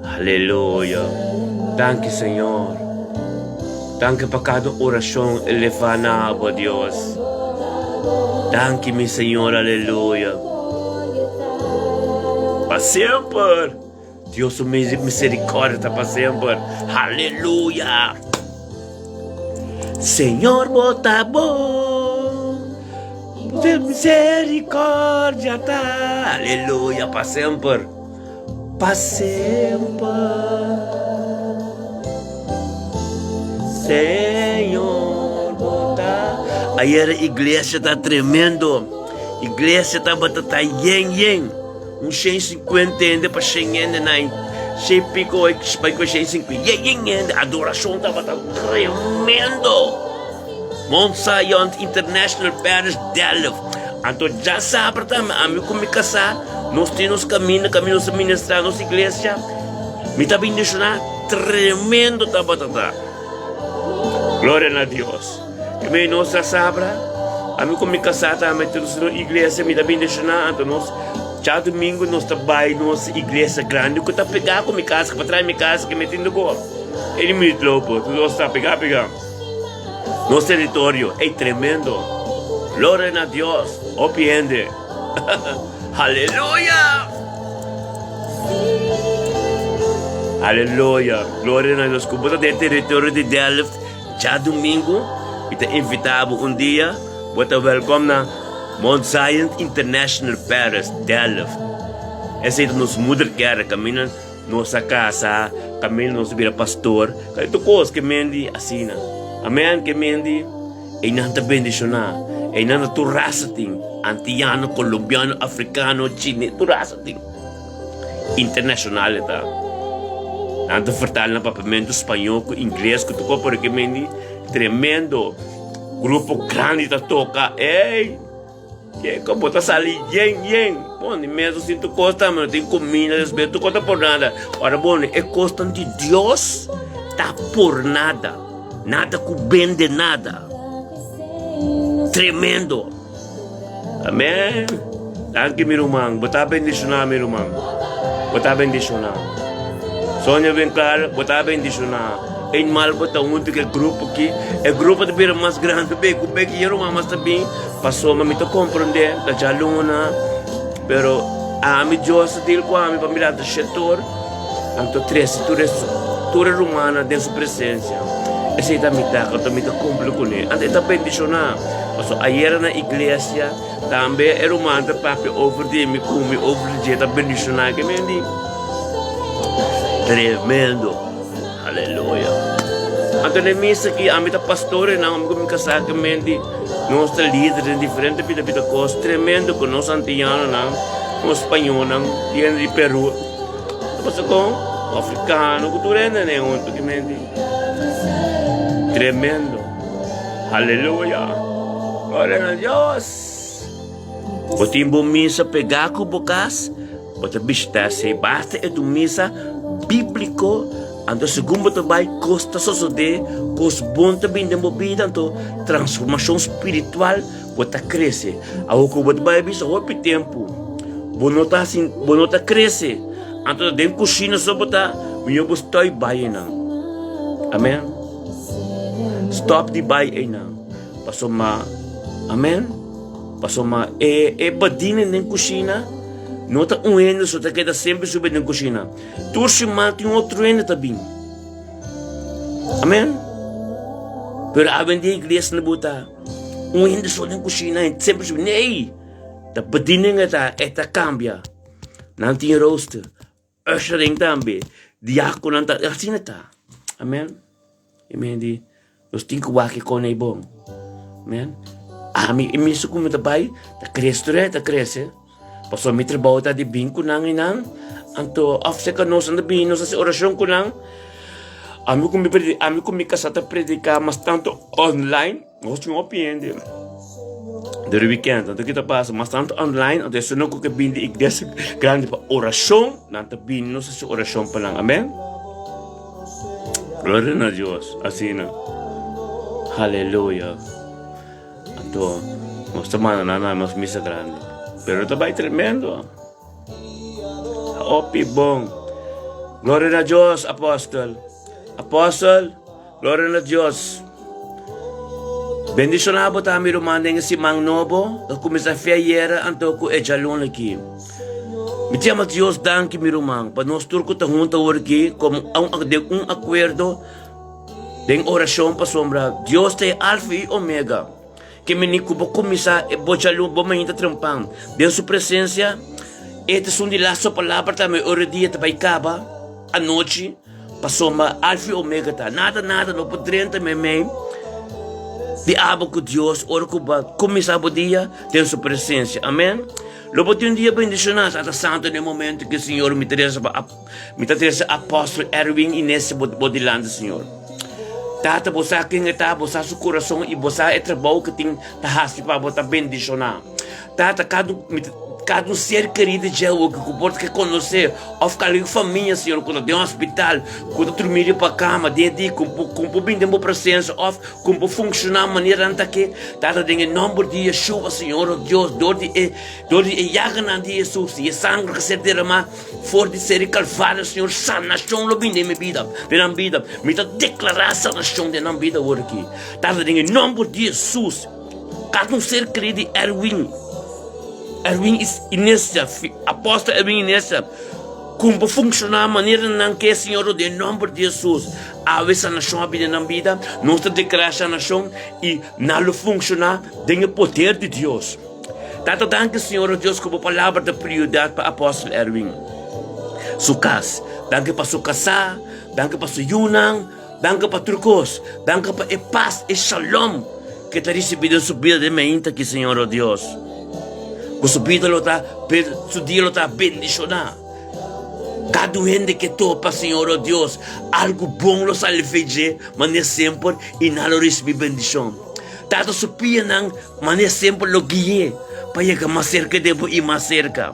Aleluya! Danki Señor. Danki pa kada orashon elevá na abo, Dios. Danki mi Señor, aleluya. Pa semper. Dios su misericordia ta pa semper. Aleluya! Señor bo ta bon. Bo misericordia ta. Aleluya pa semper. Pa semper. Señor bo ta. Ayer iglesia ta tremendo. Iglesia tabata ta yen yen. Un 150 hende pa 100 hende nai. Shen pico bai ku 150. Yen yen hende. Adoracion tabata tremendo. Mount Zion International Parish Delft. Anto djasabra tambe ami ku mi kasá nos tin nos kaminda kaminda nos ta ministrá nos iglesia. Mi ta bendishoná tremendo tabata ta. Gloria na Dios. Kemey nos djasabra ami ku mi kasá tambe tin nos iglesia mi ta bendishoná anto nos djadumingu nos ta bai nos iglesia grandi ku ta pegá ku mi kas ku patras di mi kas ke mi tin di go. E di minuut lopo nos ta pegá pegá. Nos territorio ey tremendo. Gloria na Dios. Hopi hende. Aleluya. Aleluya. Gloria na Dios. Ku bo ta den territorio di Delft djadumingu, mi ta invita bo un dia. Bo ta welkom na Mount Zion International Parish, Delft. Esei ta nos moederkerk. Kaminda Nos a casa, kaminda nos a bira pastor, kal tur kos ke mendi asina. Amen, ke mendi einan ta bendishoná, einan ta tur rasa tin, antiano, kolombiano, afrikano, chines, tur rasa tin. Internashonal e ta. Nan ta fertal na papiamentu, spañó ku ingles ku tur kos, pero ke mendi tremendo grupo grandi ta toka, ey! Ke bo ta sali yen yen. Bon, di meso sin tu kos tambe no tin kuminda despues tu kos ta por nada. Ora bon, e kosnan di Dios ta por nada. Nada ku bende nada. Tremendo. Amen. Danki mi ruman, bo ta bendishoná mi ruman. Bo ta bendishoná. Sonia Winklar, bo ta bendishoná. Eenmaal bo ta huntu ku e grupo aki, e grupo ta bira mas grandi be ku be ki e ruman mas ta bin, pasobra mi ta komprondé ta djaluna, pero ami Dios ta deal ku ami pa mi lanta shetor, anto trese tur e tur e rumannan den su presensia. Esei ta mi taka, anto mi ta kumpli kuné. Anto e ta bendishoná, pasobra ayera na iglesia. Tambe e ruman ta papia over di mi ku mi over di dje ta bendishoná ke men di tremendo. Aleluya. Anto den misa aki ami ta pastor e nan ami ku mi kasá ke men di nos ta lider den diferente pida pida kos tremendo ku nos antianonan nos spañolnan di hende di Peru ta pasa kon afrikano ku tur hende den huntu ke men di tremendo. Aleluya! Gloria na Dios! Bo tin bo misa pegá ku bo kas, bo ta bishitá esei. Basta e ta un misa bíbliko, anto segun bo ta bai kos ta sosodé, kos bon ta bini den bo bida, anto transformashon spiritual bo ta krese. Awor ku bo ta bai bisa hopi tempu, bo no ta hasi, bo no ta krese, anto ta den kushina so bo ta, mihó bo stòi bai einan. Amen. Stop di bai einan. Pasobra, amen, pasobra e e badinen den kushina no ta un hende so ta keda semper subi den kushina. Tur siman tin otro hende ta bin. Amen. Pero awendia iglesia no bo ta un hende so den kushina semper subi. Nee, ta bediening e ta e ta kambia. Nan tin rooster. Ushering tambe, diakonan ta, asina ta. Amen. Amen di, nos tin ku wak e kon ei bon. Amen. Ami e misa ku mi ta bai, ta krese tur e ta krese. Pasobra mi trabou ta di bin ku nan i nan, anto òf seka nos nan ta bini nos hasi orashon ku nan. Ami ku mi ami ku mi kasá ta prediká mas tantu online. Nos tin hopi hende dor e weekend. Anto ki ta pasa? Mas tantu online, anto esun ku ke bini di iglesia grandi pa orashon, nan ta bini nos hasi orashon pa nan. Amen. Gloria na Dios. Asina. Haleluya. Anto nos ta manda nan na nos misa grandi. Pero ta bai tremendo. Hopi bon. Gloria na Dios, apòstel. Apòstel. Gloria na Dios. Bendiciona bo ta mi ruman den e siman nobo ta cuminsa fe ayera anto cu e djaluna aki. Mi ta yama Dios danki mi ruman pa nos tur cu ta hunta awor aki como un den un acuerdo den oracion pasobra Dios ta e Alfa y Omega. Ke meni ku bo kuminsá e bo djalú bo mainta trempan den su presensia, e ta esun di lasto palabra tambe ora e dia ta bai kaba, anochi, pasobra Alfa i Omega ta. Nada nada no por drenta meimei di abo ku Dios ora ku bo a kuminsá bo dia den su presensia. Amen. Lo bo tin un dia bendishoná. Tata Santu, den e momento ki, Señor, mi ta resa pa mi ta trese Apòstel Erwin Inese bo dilanti, Señor. Tata, bo sa ken e ta, bo sa su kurason i bo sa e trabou ku tin ta hasi pa bo ta bendishoná. Tata, kada un mi ta kada un ser kerí di dje awo ku por ta ke konosé òf kalke famia, Señor, ku ta den hospital, ku ta drumí riba kama den e dia, ku ku por bini den bo presensia òf ku por funshoná manera nan ta ke. Tata, den e nòmber di Yeshua, Señor, o Dios, dor di e dor di e yaganan di Hesus i e sanger ku a ser deramá, For di seri Kalvario, Señor, sanashon lo bini den mi bida, den nan bida. Mi ta deklará sanashon den nan bida awor aki. Tata, den e nòmber di Hesus, kada un ser kerí di Erwin, Erwin Inesia, Apòstel Erwin Inesia, ku bo funshoná manera nan ke, Señor, den e nòmber di Hesus, awe sanashon a bini den nan bida. Nos ta deklará sanashon i nan lo funshoná den e poder di Dios. Tata danki Señor o Dios ku bo palabra ta prioridad pa Apostel Erwin su kas. Danki pa su kasá, danki pa su yunan, danki pa tur kos. Danki pa e pas, e shalom ke ta risibí den su bida den mainta aki Señor o Dios. Ku su bida lo ta, su dia lo ta bendishoná. Kada un hende ke topa Señor o Dios, algu bon lo sali fe dje manera semper i nan lo risibí bendishon. Tata su pianan Manera semper lo gui'é pa yega mas serka di bo i mas serka.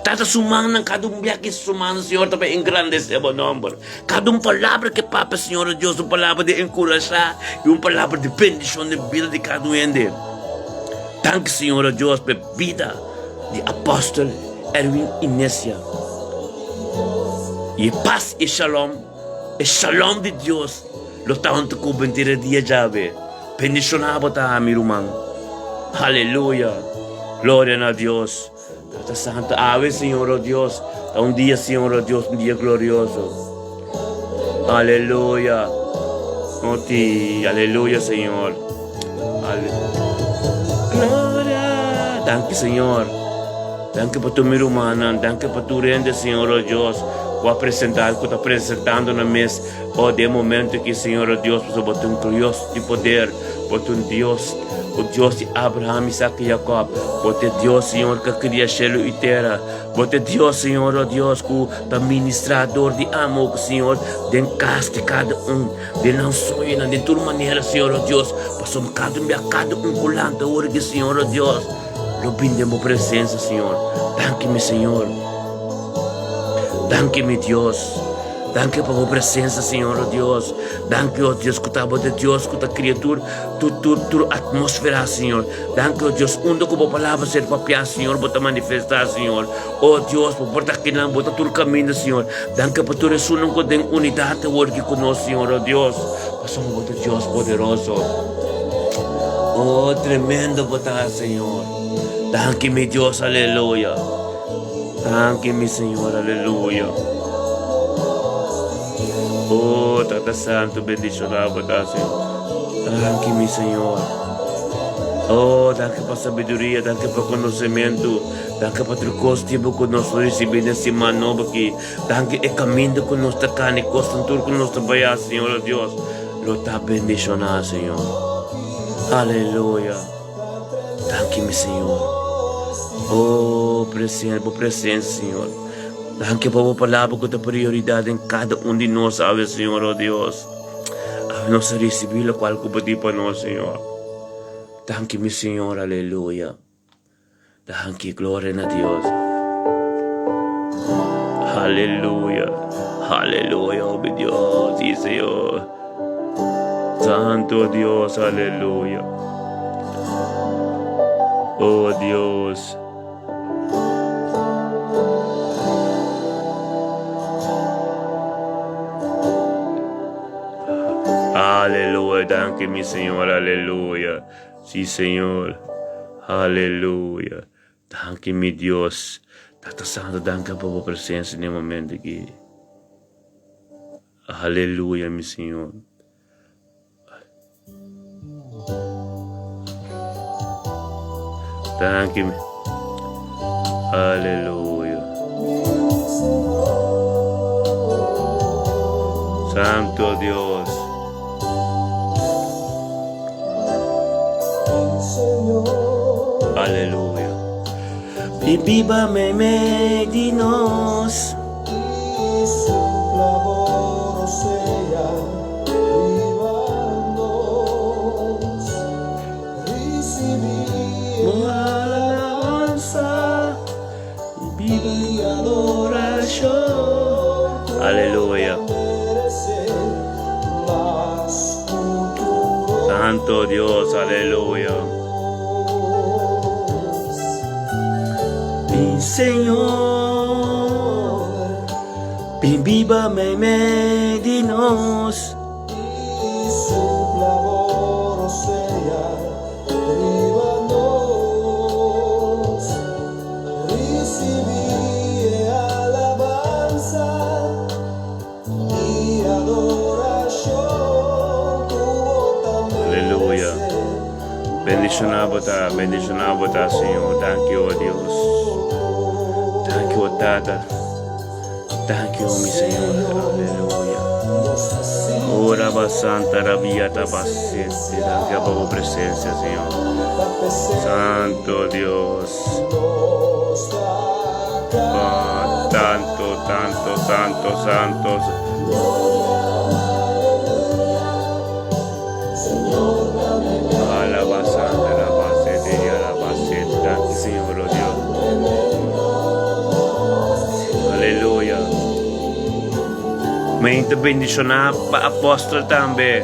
Tata su mannan, kada un biaha ki su mannan, Señor, ta pa engrandesé bo nòmber. Kada un palabra ke papia, Señor Dios, un palabra di enkurashá i un palabra di bendishon den bida di kada un hende. Danki, Señor Dios, pa e bida. di Apòstel Erwin Inecia. I e pas i e shalom, e shalom di Dios lo ta huntu ku bo henter e dia djawe. Bendishoná bo ta, mi ruman. Aleluya! Gloria na Dios. Tata Santu, awe, Señor, oh Dios, ta un dia, Señor, oh Dios, un dia glorioso. Aleluya. No ti, aleluya, Señor. Ale Gloria. Danki, Señor. Danki pa tur mi rumannan. Danki pa tur hende, Señor, oh Dios, ku a presentá, ku ta presentando nan mes, oh, den momento aki, Señor, oh Dios, pasobra bo ta un Dios di poder, bo ta un Dios. O Dios di Abraham, Isaac i Jacob, bo ta e Dios, Señor, ku a kria shelu i tera. Bo ta e Dios, Señor, o Dios, ku ta ministrá dor di amo, Señor, den kas di kada un, den nan soñonan, den tur manera, Señor, o Dios, pasobra kada un bia, kada un ku lanta ora di Señor, o Dios, lo bin den bo presensia, Señor. Danki, mi Señor. Danki, mi Dios. Danki pa bo presensia, Señor, o Dios. Danki, o Dios, ku ta bo ta Dios ku ta kria tur tur tur tur atmósfera, Señor. Danki, o Dios, unda ku bo palabra ser papiá, Señor, bo ta manifestá, Señor. O Dios, bo por ta akinan, bo ta tur kaminda, Señor. Danki pa tur esunnan ku den unidat awor aki ku nos, Señor, o Dios, pasobra bo ta Dios poderoso. O, tremendo bo ta, Señor. Danki, mi Dios, aleluya. Danki, mi Señor, aleluya. Oh, Tata Santu, bendishoná bo ta, Señor. Danki, mi Señor. Oh, danki pa sabiduria, danki pa konosementu, danki pa tur kos di bo ku nos lo risibí den siman nobo aki. Danki e kaminda ku nos ta kana, e kosnan tur ku nos ta baya, Señor, oh Dios, lo ta bendishoná, Señor. Aleluya. Danki, mi Señor. Oh, presen, bo presensia, Señor. Danki pa bo palabra ku ta prioridat den kada un di nos awe, Señor, oh Dios. Awe nos a risibí lokual ku bo di pa nos, Señor. Danki, mi Señor, aleluya. Danki, gloria na Dios. Aleluya, aleluya, oh mi Dios, sí, Señor. Santo Dios, aleluya. Oh Dios. Aleluya, danki mi Señor, aleluya. Sí, Señor. Aleluya. Danki mi Dios. Tata Santo, danki pa bo presencia den momento aki. Aleluya, mi Señor. Danki. Aleluya. Santo Dios. Aleluya. Biba meimei di nos. Aleluya. Santo Dios, aleluya. Mi Señor, biba meimei di nos. Aleluya. Bendiciona bo ta, bendiciona bo ta, Señor. Danki, oh Dios. Danki, oh Tata. Danki, oh mi Señor. Aleluya. Oh, Rabba Santa, Rabia Tabasete. Danki pa bo presencia, Señor. Santo Dios. Oh, tanto, tanto, santo, santo. Alaba Santa, alaba Sete, alaba Sete. Danki, Señor, oh Dios. Aleluya. Mente bendiciona pa apóstol tambe.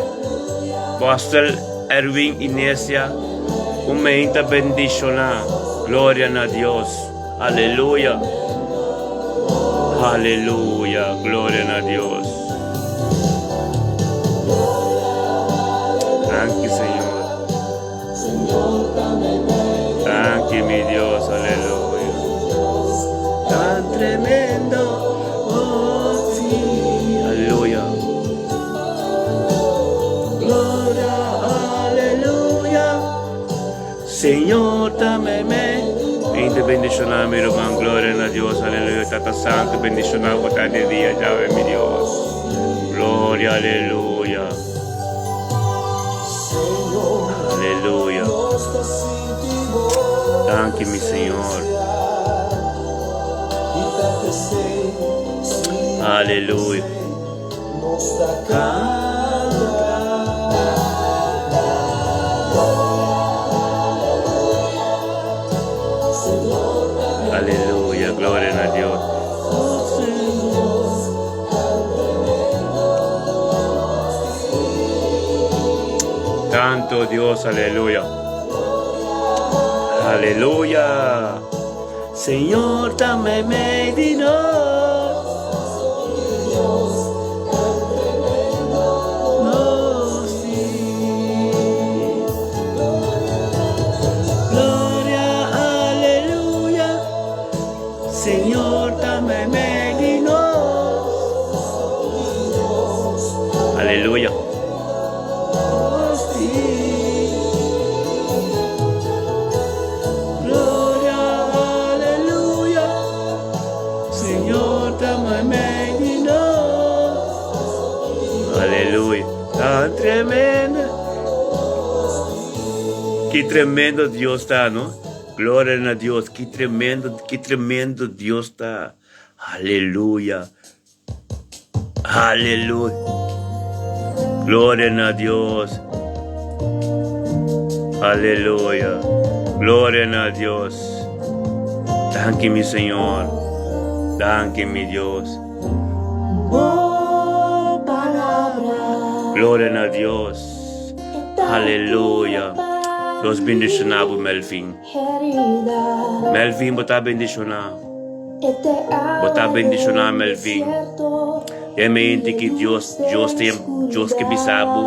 Apóstol Erwin Inesia, un mente bendiciona. Gloria na Dios. Aleluya. Aleluya. Gloria na Dios. Danki, Señor. Danki, mi Dios. Aleluya. Tan tremendo. Oh, sí. Aleluya. Gloria, aleluya. Señor ta meimei. Inte bendiciona mi ruman gloria na Dios aleluya tata santo bendiciona bo ta de dia djawe mi Dios gloria aleluya aleluya danki mi Señor aleluya. Aleluya, gloria na Dios. Tanto Dios, aleluya. Aleluya. Señor ta meimei di nos. Nos tin. Gloria, aleluya. Señor ta meimei di nos. Aleluya. Nos tin. Gloria, aleluya. Señor ta meimei di nos. Aleluya. Tan tremendo. Ki tremendo Dios ta, no? Gloria na Dios. Ki tremendo, ki tremendo Dios ta. Aleluya. Aleluya. Gloria na Dios. Aleluya. Gloria na Dios. Danki mi Señor. Danki mi Dios. Bo palabra. Gloria na Dios. Aleluya. Dios bendiciona bo Melvin. Melvin bo ta bendiciona. Bo ta bendishoná, Melvin. Den mente ki Dios, Dios te, Dios ke bisa bo,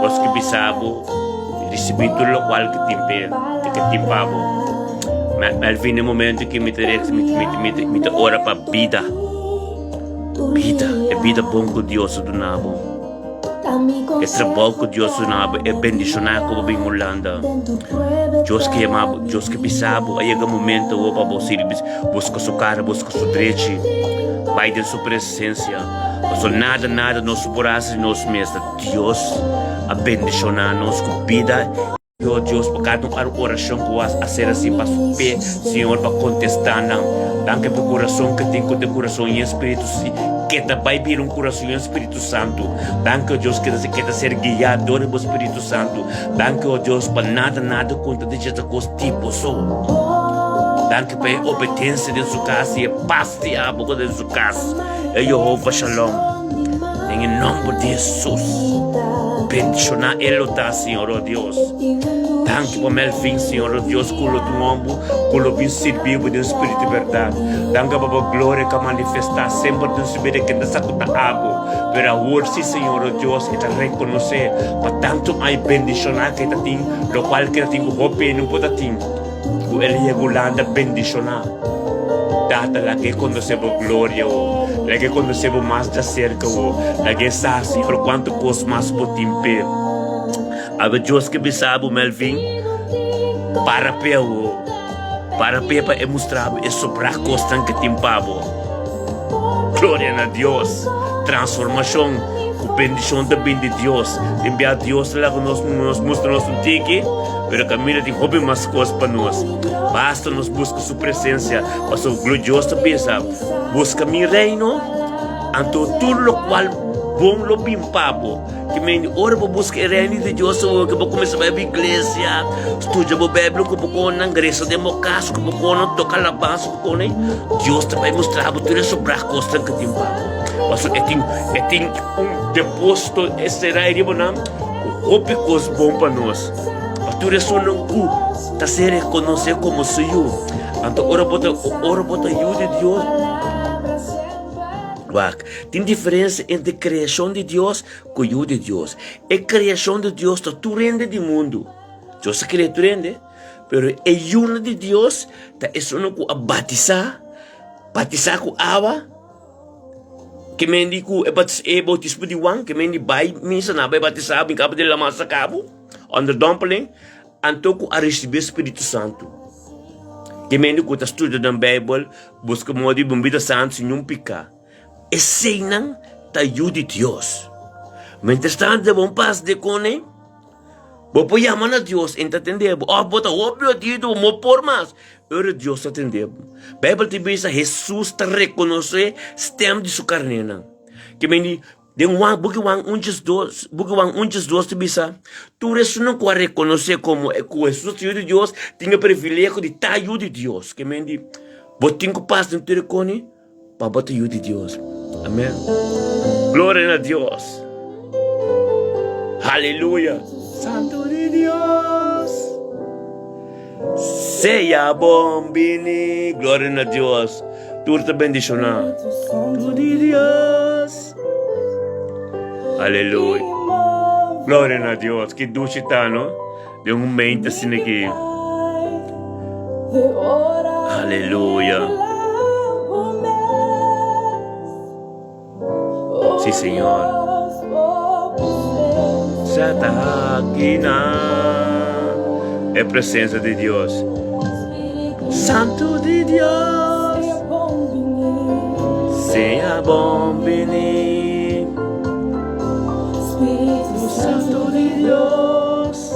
Dios ke bisa bo, risibí tur lokual ke tin p'e, ke tin pa bo. Melvin, den momento ki mi ta resa, mi, mi, mi, mi ta ora pa bida, bida, e bida bon ku Dios a duna bo. E trabou ku Dios duna bo, e bendishoná ku bo bin Hulanda. Dios ke yama bo, Dios ke bisa bo, a yega momento awor pa bo sirbi, buska su kara, buska su drechi, bai den su presensia. Pasobra nada, nada nos por hasi di nos mes, ta Dios a bendishoná nos ku bida. Yo Dios pa kada un orashon ku a ser hasi pa su pe, Señor pa kontestá nan. Danki pa e kurason ke tin ku ta e kurason yen Spiritu ke ta bai bira un kurason yen Spiritu Santu. Danki o Dios ke ta ke ta ser guiá dor di bo Spiritu Santu. Danki o Dios pa nada nada konta di dje ta kos tipo so. Danki pa e obedensia den su kas i e pas di abo ku ta den su kas. E Jehovah Shalom. Den e nomber di Hesus. Bendishoná e lo ta, Señor, o Dios. Danki pa Melvin, Señor, o Dios, ku lo ta un homber ku lo bin sirbi bo den spiritu i bèrdat. Danki pa bo gloria ku a manifestá semper den su bida kende sa ku ta abo. Pero awor si, Señor, o Dios, e ta rekonosé pa tantu ai bendishoná ku e ta tin, lokual ku e ta tin ku hopi no por ta tin, ku el yega Hulanda bendishoná. Tata, laga e konosé bo gloria, o. Laga e konosé bo mas djaserka, o. Laga e sa, Señor, kuantu kos mas bo tin p'e. Awe Dios ke bisa bo, Melvin, para p'e awo. Para p'e pa e mustra bo e sobrá kosnan ke tin pa bo. Gloria na Dios! Transformashon ku bendishon ta bin di Dios. Tin bia Dios ta laga nos nos mustra nos un tiki, pero kaminda tin hopi mas kos pa nos. Basta nos buska su presensia, pasobra Dios ta bisa, Buska mi reino, anto tur lokual bon lo bin pa bo. Ki mende ora bo buska e reino di Dios awor ke bo kuminsá bai bo iglesia, studia bo Bijbel ku bo konan, resa den bo kas ku bo konan, toka alabansa ku konan, Dios ta bai mustra bo tur e sobrá kosnan ku tin pa bo. Pasobra e tin e tin un depósito será ei riba nan ku hopi kos bon pa nos. Pa tur esunnan ku ta ser rekonosé komo su yu. Anto ora bo ta ora bo ta yu di Dios, wak, tin diferensia entre kreashon di Dios ku yu di Dios. E kreashon di Dios ta tur hende di mundu. Dios a krea tur hende, pero e yunan di Dios ta esunnan ku a batisá, batisá ku awa, ke men di ku e e boutismo di Juan, ke men di bai misa nan a bai batisá bin kaba di laman sakabu, onderdompeling. Anto ku a risibí Spiritu Santu. Ke mende ku ta studia nan Beibel, buska moda di biba un bida santu sin niun piká. Eseinan ta yu di Dios. Mientrastantu bo pas de kone, bo por yama na Dios, e ta tende bo. Òf bo ta hopi odido, bo no por mas, ora Dios ta tende bo. Beibel ta bisa Hesus ta rekonosé stèm di su karnénan. Ke mende Den Juan, buki Juan un djesdos, buki Juan un djesdos ta bisa, Tur esunnan ku a rekonosé komo ku Hesus ta Yu di Dios tin e privilegio di ta yu di Dios. Ke men di, bo tin ku pasa den tur e koni pa bo ta yu di Dios. Amen. Gloria na Dios. Haleluya. Santu di Dios. Sea bon bini. Gloria na Dios. Tur ta bendishoná. Santu di Dios. Aleluya. Gloria na Dios. Ki dushi ta, no? Den un mente asina ki. Aleluya. Sí, Señor. Seta aki na e presencia di Dios. Santo di Dios. Sea bon bini. Santo di Dios.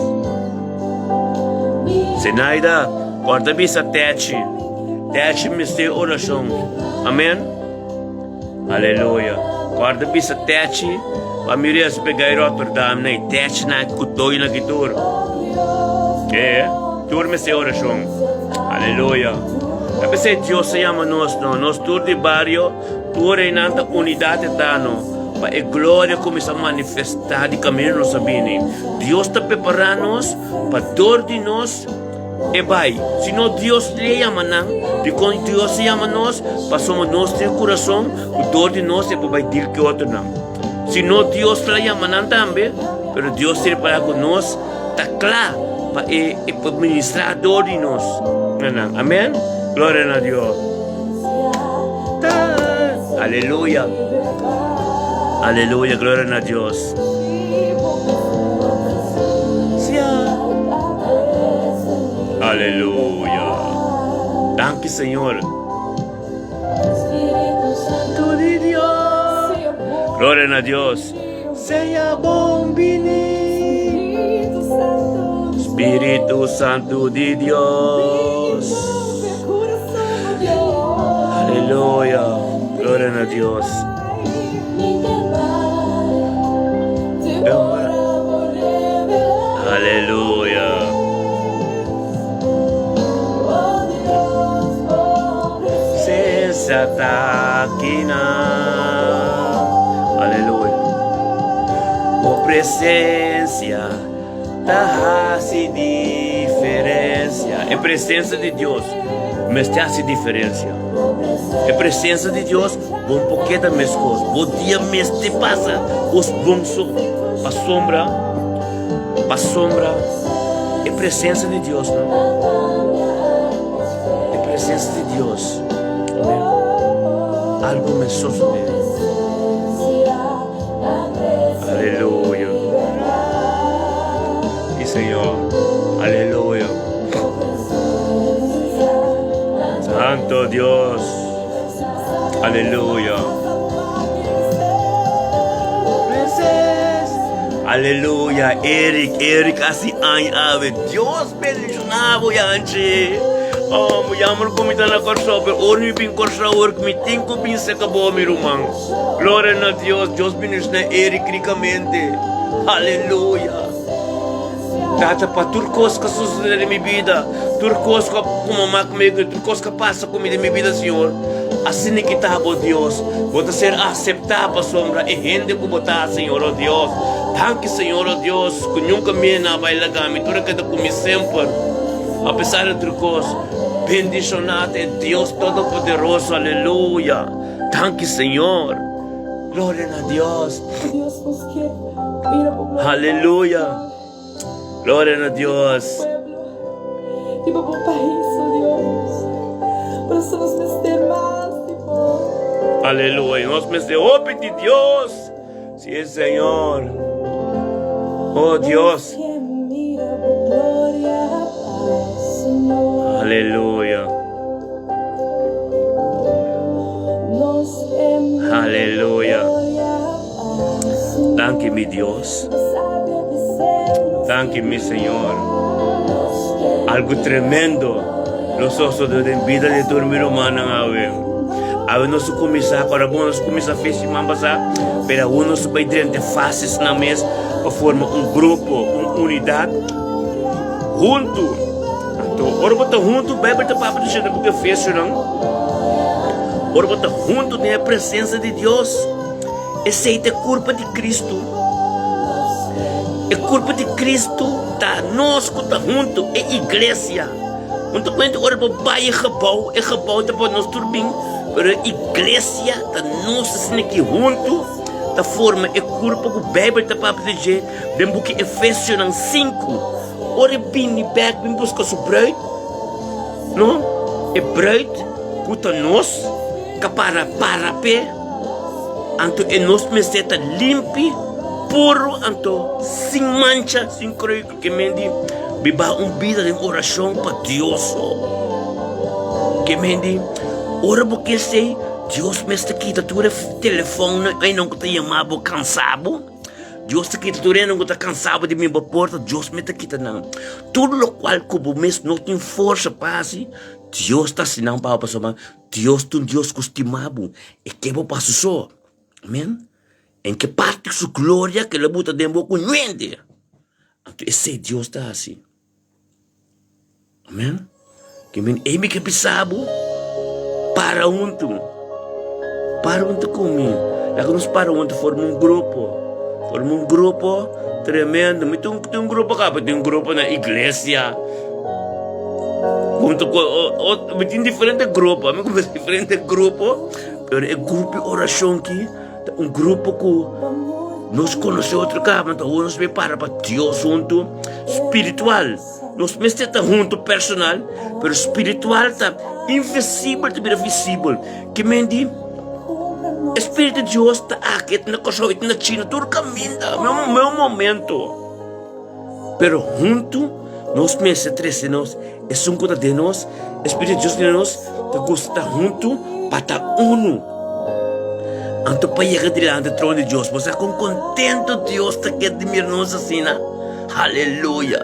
Zenaida, corta bisa Techi. Techi mester oracion. Amen. Aleluya. Kòrda bisa Techi pa mi resa p'e gai Rotterdam na e Techi na ku toi na ki tur. E, tur mester orashon. Aleluya. Ta p'esei Dios a yama nos no. Nos tur di bario, tur einan ta unidat etano pa e gloria kuminsá manifestá di kaminda nos a bini. Dios ta prepará nos pa dor di nos E bai. Si no Dios le yama nan, dikon Dios a yama nos? Pasobra nos tin kurason ku dor di nos e por bai dil ku e otronan. Si no Dios la yama nan tambe, pero Dios ta repará ku nos ta kla pa e e por ministrá dor di nos na nan. Amen? Gloria na Dios. Aleluya. Aleluya, gloria na Dios. Aleluya. Danki, Señor. Santo di Dios. Gloria na Dios. Sea bon bini. Spiritu Santo di Dios. Aleluya. Gloria na Dios. Aleluya. Senza takina. Aleluya. Bo presencia ta hasi diferencia. E presencia di Dios mester hasi diferencia. E presencia di Dios Bo por keda meskos. Bo dia mester pasa kos bon so. Pasobra, pasobra e presensia di Dios no. E presensia di Dios. Amen. Algo mester sosode. Aleluya. Sí, Señor. Aleluya. Santo Dios. Aleluya. Aleluya. Eric, Eric, así aña ave. Dios bendiciona bo yanchi. Oh, mi jammer ku mi ta na Kòrsou, pero ora mi bin Kòrsou awor ku mi tin ku bin seka bo, mi ruman. Gloria na Dios. Dios bendiciona Eric rikamente. Aleluya. Tata, pa tur kos ku a sosodé den mi bida, tur kos ku a kumamá ku mi, tur kos ku a pasa ku mi den mi bida, Señor, asina ki ta bo, Dios. Bo ta ser aseptá pasobra e hende ku bo ta, Señor, o Dios. Danki, Señor, o Dios, ku nunka mi a bai laga mi, tur a keda ku mi semper, apesar di tur kos. Bendishoná ta e Dios Todopoderoso, aleluya. Danki Señor. Gloria na Dios. Aleluya. Gloria na Dios. Aleluya. Nos mester hopi di Dios. Si Señor. Oh Dios. Aleluya. Aleluya. Danki mi Dios. Danki mi Señor. Algo tremendo lo sosode den bida di tur mi rumannan awe. Awe nos a kuminsá, ora bon nos a kuminsá fe siman pasá, pero awo nos a bai drenta e fasesnan mes pa forma un grupo, un unidat huntu. Anto ora bo ta huntu, Beibel ta papia di shete buki Efesionan, ora bo ta huntu den e presensia di Dios, Esei ta e kurpa di Kristu. E kurpa di Kristu ta nos ku ta huntu, e iglesia. Un ta kuenta ora bo bai e gebou, e gebou ta pa nos tur bin, pero e iglesia ta nos asina ki huntu ta forma e kurpa ku Beibel ta papia di dje den buki Efesionan 5. Ora e bini bek bin buska su bruid, no, e bruid ku ta nos ka para para p'e. Anto e nos mester ta limpi, puru, anto sin mancha, sin kruik, ke men di biba un bida den orashon pa Dios so. Ke men di ora bo ke esei, Dios mester kita tur e telefonnan einan ku ta yama bo kansa bo. Dios ta kita tur einan ku ta kansa bo di bin bo porta, Dios mester kita nan. Tur lokual ku bo mes no tin forsa pa hasi, Dios ta hasi nan pa bo pasobra Dios ta un Dios ku stima bo, e ke bo pa su so. Amen. En ke parti su gloria ke lo buta den bo ku nuende. Anto esei Dios ta hasi. Amen. Ke men ei mi ke bisa bo, para huntu. Para huntu ku mi. Laga nos para huntu forma un grupo. Forma un grupo tremendo. Mi tin un grupo kaba, tin un grupo na iglesia. Junto cu mi tin diferente grupo, mi conoce diferente grupo, pero e grupo di oracion aki ta un grupo cu nos conoce otro caba, anto awor nos bay para pa Dios hunto, spiritual, nos mester ta hunto personal, pero spiritual ta invisibel ta bira visibel, ke men di e Spiritu di Dios ta aki, ta na Kòrsou, ta na China, tur kaminda, meu momento. Pero huntu nos mester trese nos esun ku ta den nos, e Spiritu di Dios den nos ta gusta ta huntu pa ta unu. Anto pa yega dilanti trono di Dios, bo sa kon kontento Dios ta keda di mira nos asina? Aleluya!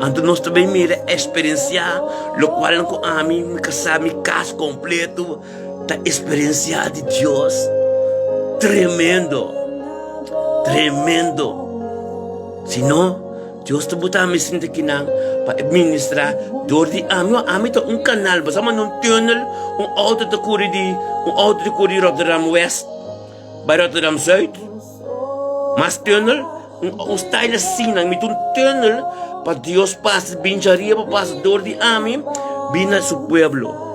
Anto nos ta bin mira, eksperensiá lokual ku ami, mi kasá, mi kas kompleto Ta experiencia di Dios tremendo, tremendo. Si no, Dios ta buta ami sinta kinan pa e ministra door di ami. Ami ta un canal, bo sa manda un tunnel, un auto ta curi di, un auto ta curi di Rotterdam West bai Rotterdam Zuid. Mas tunnel, un, un style asina, mi ta un tunnel pa Dios pasa bin djariba, pasa door di ami, bin na su pueblo.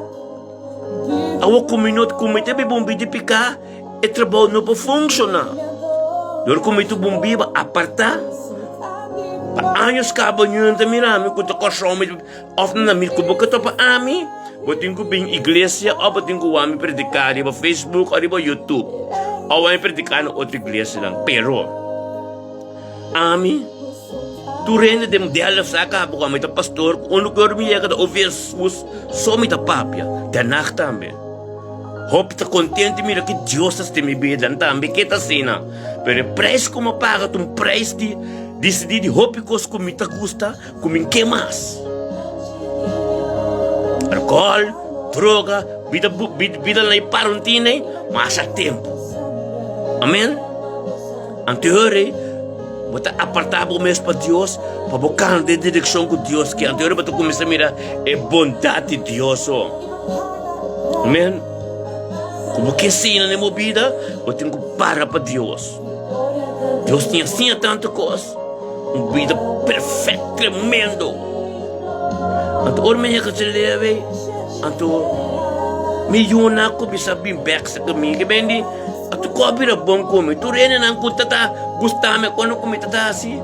Awor ku mi no ku mi ta biba un bida di piká, e trabou no por funshoná. Dor ku mi ta un biba apartá, pa años kaba niun ta mira mi ku ta kòrsou mi òf na mi ku bo ke topa ami, bo tin ku bin iglesia òf bo tin ku wak mi prediká riba Facebook òf riba YouTube òf wak mi prediká na otro iglesianan. Pero ami. Tur hende den Delft sa kaba ku ami ta pastor, ku unda ku mi yega ta ofi Hesus so mi ta papia, den nagt tambe. Hopi ta kontenti mira ki Dios ta hasi den mi bida, nan tambe ke ta asina. Pero e preis ku mi a paga ta un preis di disidí di hopi kos ku mi ta gusta ku mi ke mas. Alkohòl, droga, bida bida na e parontina ei, masha tempu. Amen. Anteori bo ta apartá bo mes pa Dios pa bo kana den direkshon ku Dios ke. Anteori bo ta kuminsá mira e bondat di Dios. Amen. Ku bo ke siña den bo bida, bo tin ku para pa Dios. Dios tin a siña tantu kos. Un bida perfekto, tremendo. Anto ora mi a yega Chelewe, anto mi yunan a kuminsá bin bèk serka mi. Ke ben di, anto ku a bira bon ku mi? Tur hendenan ku ta ta gusta mi kono ku mi ta ta hasi.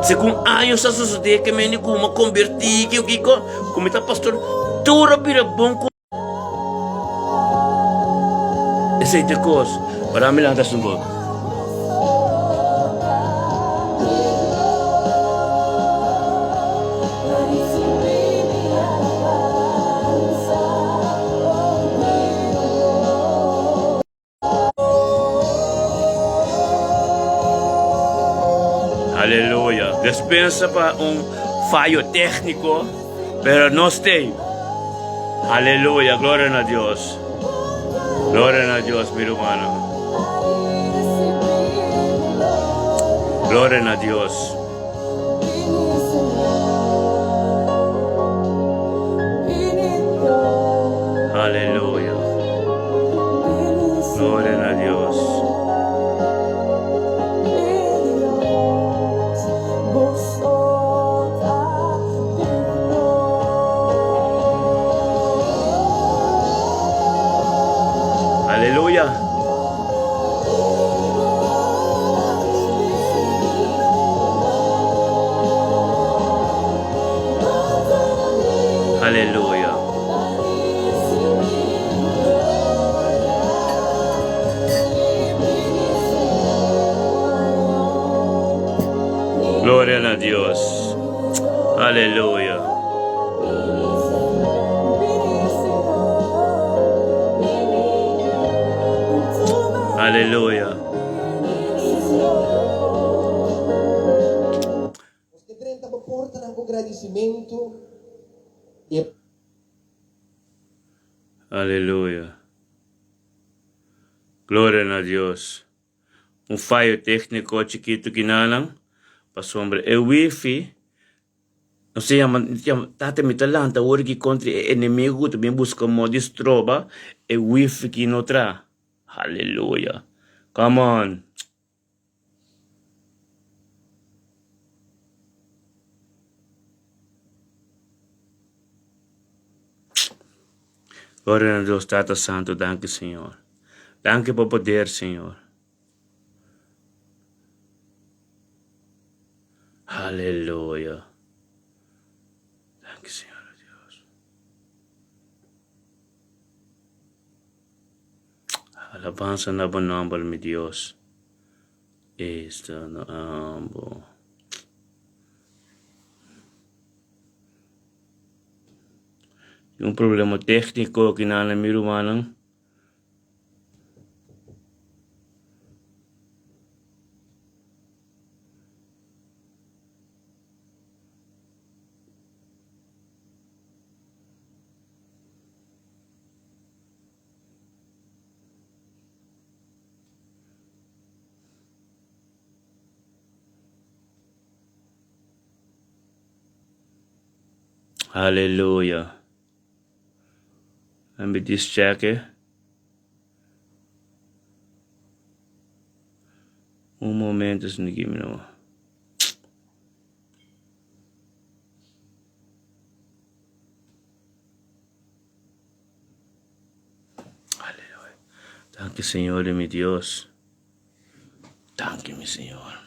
Segun años a sosodé ke men di ku mi a kombertí, kiko kiko, ku mi ta pastor, tur a bira bon ku. Esei ta e kos. Ora mi lanta su bok. Aleluya. Despensa pa un fayo técnico, pero nos t'ei. Aleluya. Gloria na Dios. Gloria na Dios, mi rumannan. Gloria na Dios. Aleluya. Gloria na Dios. Aleluya. Aleluya. Gloria na Dios. Aleluya. Aleluya. Nos ke drenta bo portanan ku gradisimentu i e. Aleluya. Gloria na Dios. Un fayo técnico chikitu kinanan pasobra e wifi no se yama tata mi ta lanta awor aki kontra e enemigo ku ta bin buska modo di stroba e wifi ki no traha. Aleluya. Come on. Gloria na Dios Tata Santo, danki Señor. Danki pa poder, Señor. Aleluya. Danki Señor Dios. Alabansa na bo nomber, mi Dios. Esta na ambo. Tin un problema técnico aki nan mi rumannan. Aleluya. Let me just check it. Un momento, give me no. Aleluya. Danki, Señor y mi Dios. Danki, mi Señor.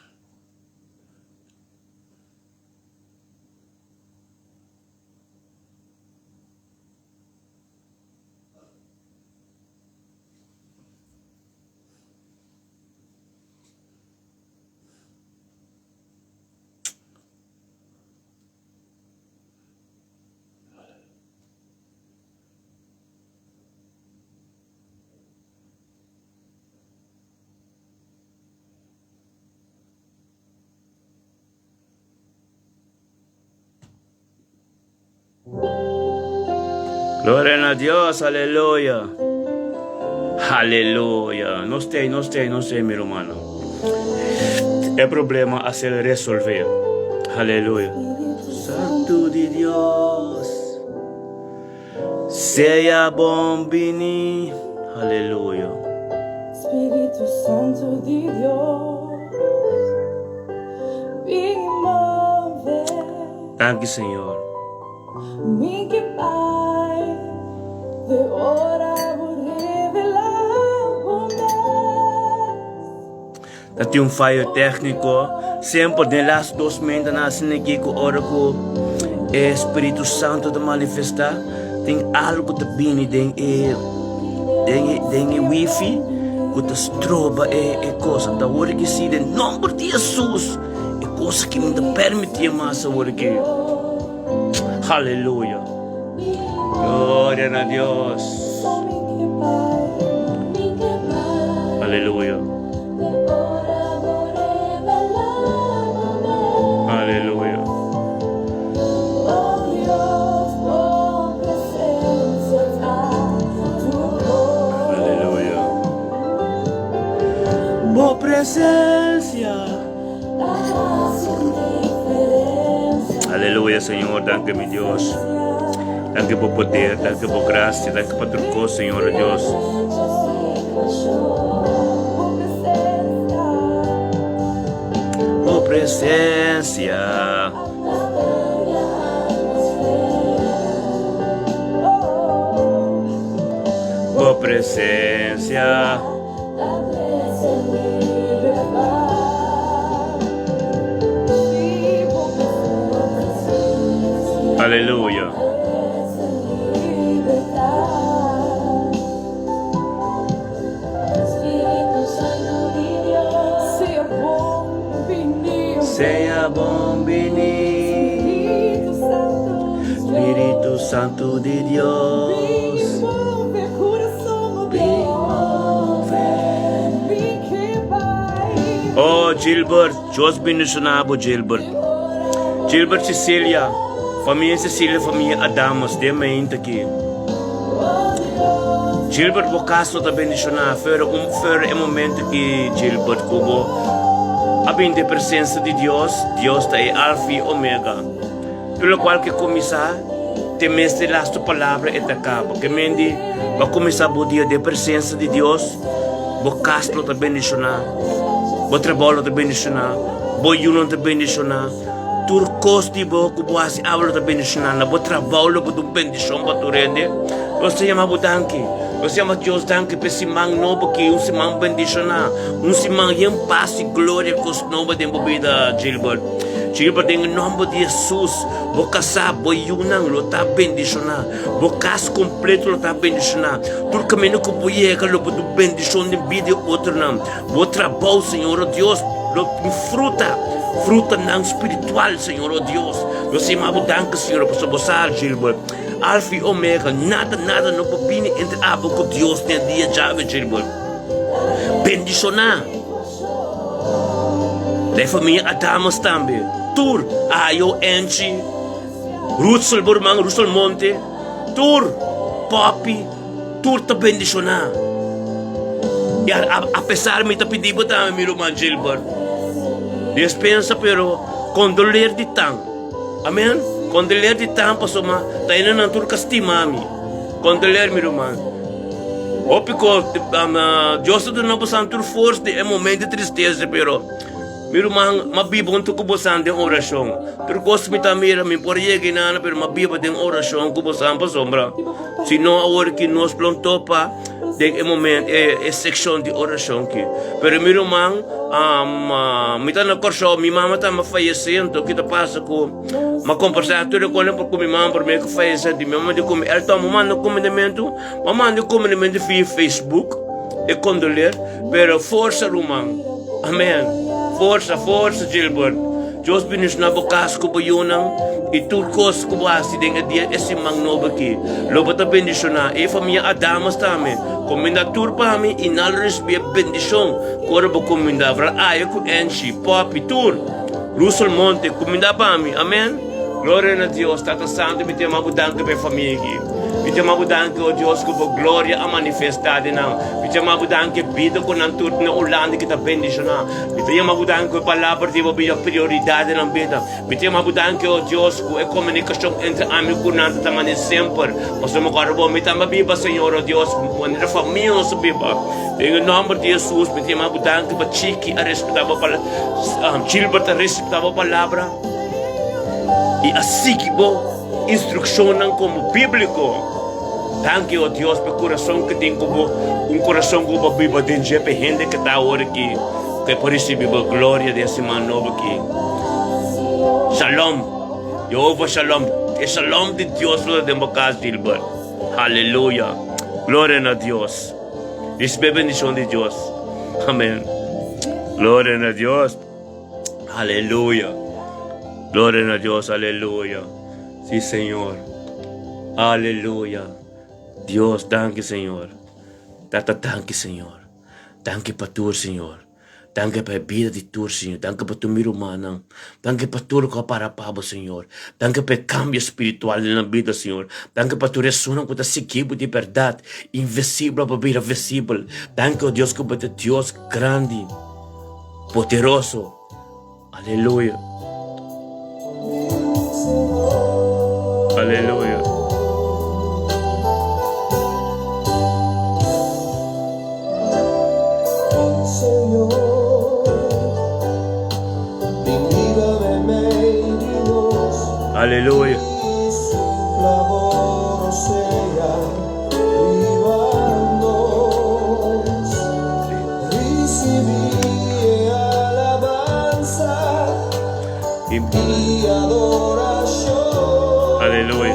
Gloria a Dios, aleluya. Aleluya. No stay, no stay, no stay, mi hermano. E problema a ser resolver. Aleluya. Santo de Dios. Sea bon bini. Aleluya. Spiritu Santu di Dios, bin move. Danki, Señor. Ta tin un fayo técnico. Semper den las dos mentanan asina aki cu ora cu e Spiritu Santo ta manifesta, tin algo ta bini den e den e den e wifi cu ta stroba e e cosa. Ta awor aki si den nomber di Jesus e cosa aki no ta permiti mas awor aki. Aleluya. Gloria na Dios. Aleluya. Aleluya. Aleluya. Bo presencia. Aleluya, Señor. Danki, mi Dios. Danki pa poder, danki pa gracia, danki pa tur cos, Señor Dios. Bo presencia. Bo presencia. Aleluya. Sea bon bini. Spiritu Santu di Dios. Oh Gilbert, Dios bendiciona bo Gilbert. Gilbert Cecilia, famia Cecilia, famia Adamus, den mente aki. Gilbert bo cas no ta bendiciona, fuera un fuera e momento ki Gilbert ku bo a bin den presencia di Dios, Dios ta e Alfa y Omega. Tur lokual ke kuminsá te mes di lastu palabra e ta kaba. Ke men di bo a kuminsá bo dia den presensia di Dios, bo kas lo ta bendishoná, bo trabou lo ta bendishoná, bo yunan ta bendishoná, tur kos di bo ku bo hasi awe lo ta bendishoná. Na bo trabou lo bo ta un bendishon pa tur hende. Nos ta yama bo danki. Nos yama Dios danki pa e siman nobo aki, un siman bendishoná, un siman yen pas i gloria, kos nobo den bo bida, Gilbert. Gilbert, den e nomber di Hesus, bo kasá, bo yunan lo ta bendishoná, bo kas kompleto lo ta bendishoná, tur kaminda ku bo yega lo bo ta un bendishon den bida di otronan, bo trabou, Señor o Dios, lo tin fruta, frutanan spiritual, Señor o Dios. Nos yama bo danki, Señor, pasobra bo sa, Gilbert, Alfa i Omega, nada, nada no por bini entre abo ku Dios den e dia djawe, Gilbert. Bendishoná. Na e famia Adamus tambe, tur, Ayo, Angie, Rutsel, bo ruman Rutsel Monte, tur, Poppy, tur ta bendishoná. I apesar mi ta pidi bo tambe, mi ruman Gilbert, despensa pero kondoleer di tan. Amen. Kondoleer di tan pasobra ta enanan tur ka stima mi. Kondoleer mi ruman. Hopi kos, Dios ta duna bosan tur forsa den e momento di tristesa, pero mi ruman, m'a biba huntu ku bosan den orashon. Tur kos mi ta mira, mi por yega inana, pero m'a biba den orashon ku bosan pasobra si no awor ki nos lo topa den e momento, e sekshon di orashon ki. Pero mi ruman, mi ta na Kòrsou, mi mama ta fayesé, anto ki ta pasa ku. Ma kombersá tur e konen por ku mi mama promé ku fayesé di mi mama di ku mi el toma manda kumindamentu ma manda kumindamentu via Facebook e kondoler pero forsa ruman amen forsa forsa Gilbert Dios bendishoná bo kas ku bo yunan i tur kos ku bo hasi den e dia e siman nobo aki lo bo ta bendishoná e famia Adamas tambe kuminda tur pa mi i nan lo risibí e bendishon ku ora bo kuminda vral Aya ku Angie Poppy tur. Luz sul monte, kuminda pa mi. Amen. Gloria na Dios. Tata Santu, mi ta yama bo danki pa e famia aki. Mi ta yama bo danki, o Dios, ku bo gloria a manifestá den nan. Mi ta yama bo danki e bida ku nan tur na Hulanda ki ta bendishoná. Mi ta yama bo danki ku e palabra di bo bira prioridat den nan bida. Mi ta yama bo danki, o Dios, ku e komunikashon entre ami ku nan ta ta manera semper. Pasobra mi kòrda bo, mi tambe biba, Señor, o Dios, manera famia nos ta biba. Den e nòmber di Hesus, mi ta yama bo danki pa Chiki a respetá bo palabra, Gilbert a respetá bo palabra i a sigui bo. instrukshonnan komo bíbliko. Danki, o Dios, pa e kurason ku tin ku bo, un kurason ku bo biba den dje pa e hende ku ta awor aki, ku e por risibí bo gloria den e siman nobo aki. Shalom! Jehovah Shalom! E shalom di Dios lo ta den bo kas, Gilbert. Haleluya! Gloria na Dios! Risibí e bendishon di Dios. Amen. Gloria na Dios. Aleluya. Gloria na Dios. Aleluya. Sí, Señor. Aleluya. Dios, danki, Señor. Tata, danki, Señor. Danki pa tur, Señor. Danki pa e bida di tur, Señor. Danki pa tur mi rumannan. Danki pa tur ku a para pa bo, Señor. Danki pa e kambio spiritual den nan bida, Señor. Danki pa tur esunnan ku ta sigui bo di bèrdat, invisibel pa bira visibel. Danki, o Dios, ku bo ta Dios grandi. Poderoso. Aleluya. Aleluya. Aleluya. Aleluya.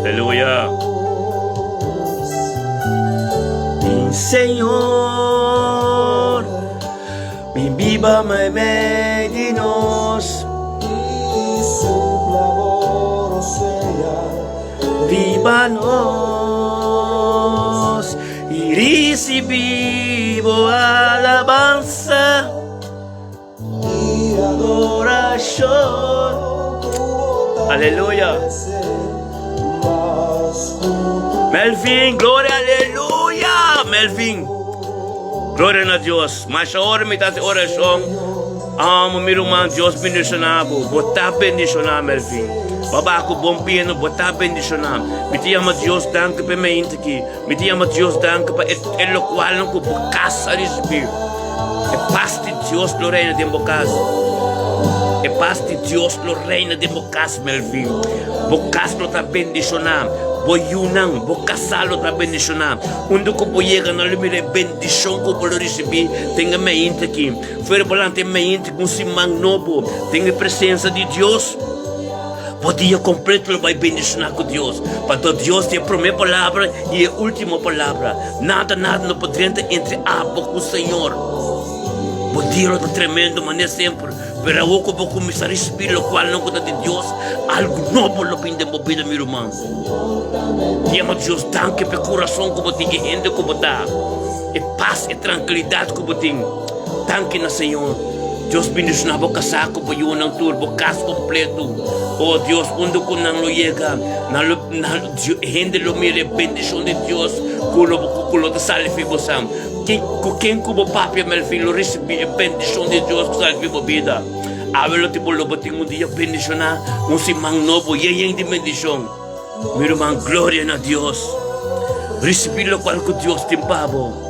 Aleluya. Mi Señor, mi biba meimei di nos. Riba nos i risibí bo alabansa i adorashon. Aleluya. Melvin, gloria, aleluya. Melvin, gloria na Dios. Masha ora mi ta hasi orashon. Amo mi ruman Dios bendiciona bo bo ta bendiciona Melvin bo a baha cu bon pieno bo ta bendiciona mi ta yama Dios danki pa e mainta aki mi ta yama Dios danki pa e locualnan cu bo cas a ricibi e pas di Dios lo reina den bo cas e pas di Dios lo reina den bo cas Melvin bo cas lo ta bendiciona bo yunan bo casa lo ta bendiciona unda cu bo yega nan lo mira e bendicion cu bo lo ricibi tenga mainta aki. Fuera bolante e mente ku un siman nobo den e presensa di Dios. Bo dia kompleto lo bai bendishoná ku Dios, pasobra Dios tin e promé palabra i e último palabra. Nada, nada no por drenta entre abo ku Señor. Bo dia lo ta tremendo manera semper, pero awor ku bo kuminsá risibí lokualnan ku ta di Dios, algu nobo lo bin den bo bida, mi ruman. Yama Dios danki pa e kurason ku bo tin, e hende ku bo ta. E pas, e trankilidat ku bo tin. Danki na Señor. Dios bendishoná bo kasá ku bo yunan tur, bo kas kompletu. O Dios, unda ku nan lo yega, nan lo, nan, hende lo mira e bendishon di Dios ku lo, ku lo ta sali fi bo san. Ken, ku ken ku bo papia Melvin lo risibí e bendishon di Dios ku sali fi bo bida. Awe lo tin bo lo bo tin un dia bendishoná, un siman nobo yen yen di bendishon. Mi ruman, gloria na Dios. Risibí lokual ku Dios tin pa bo.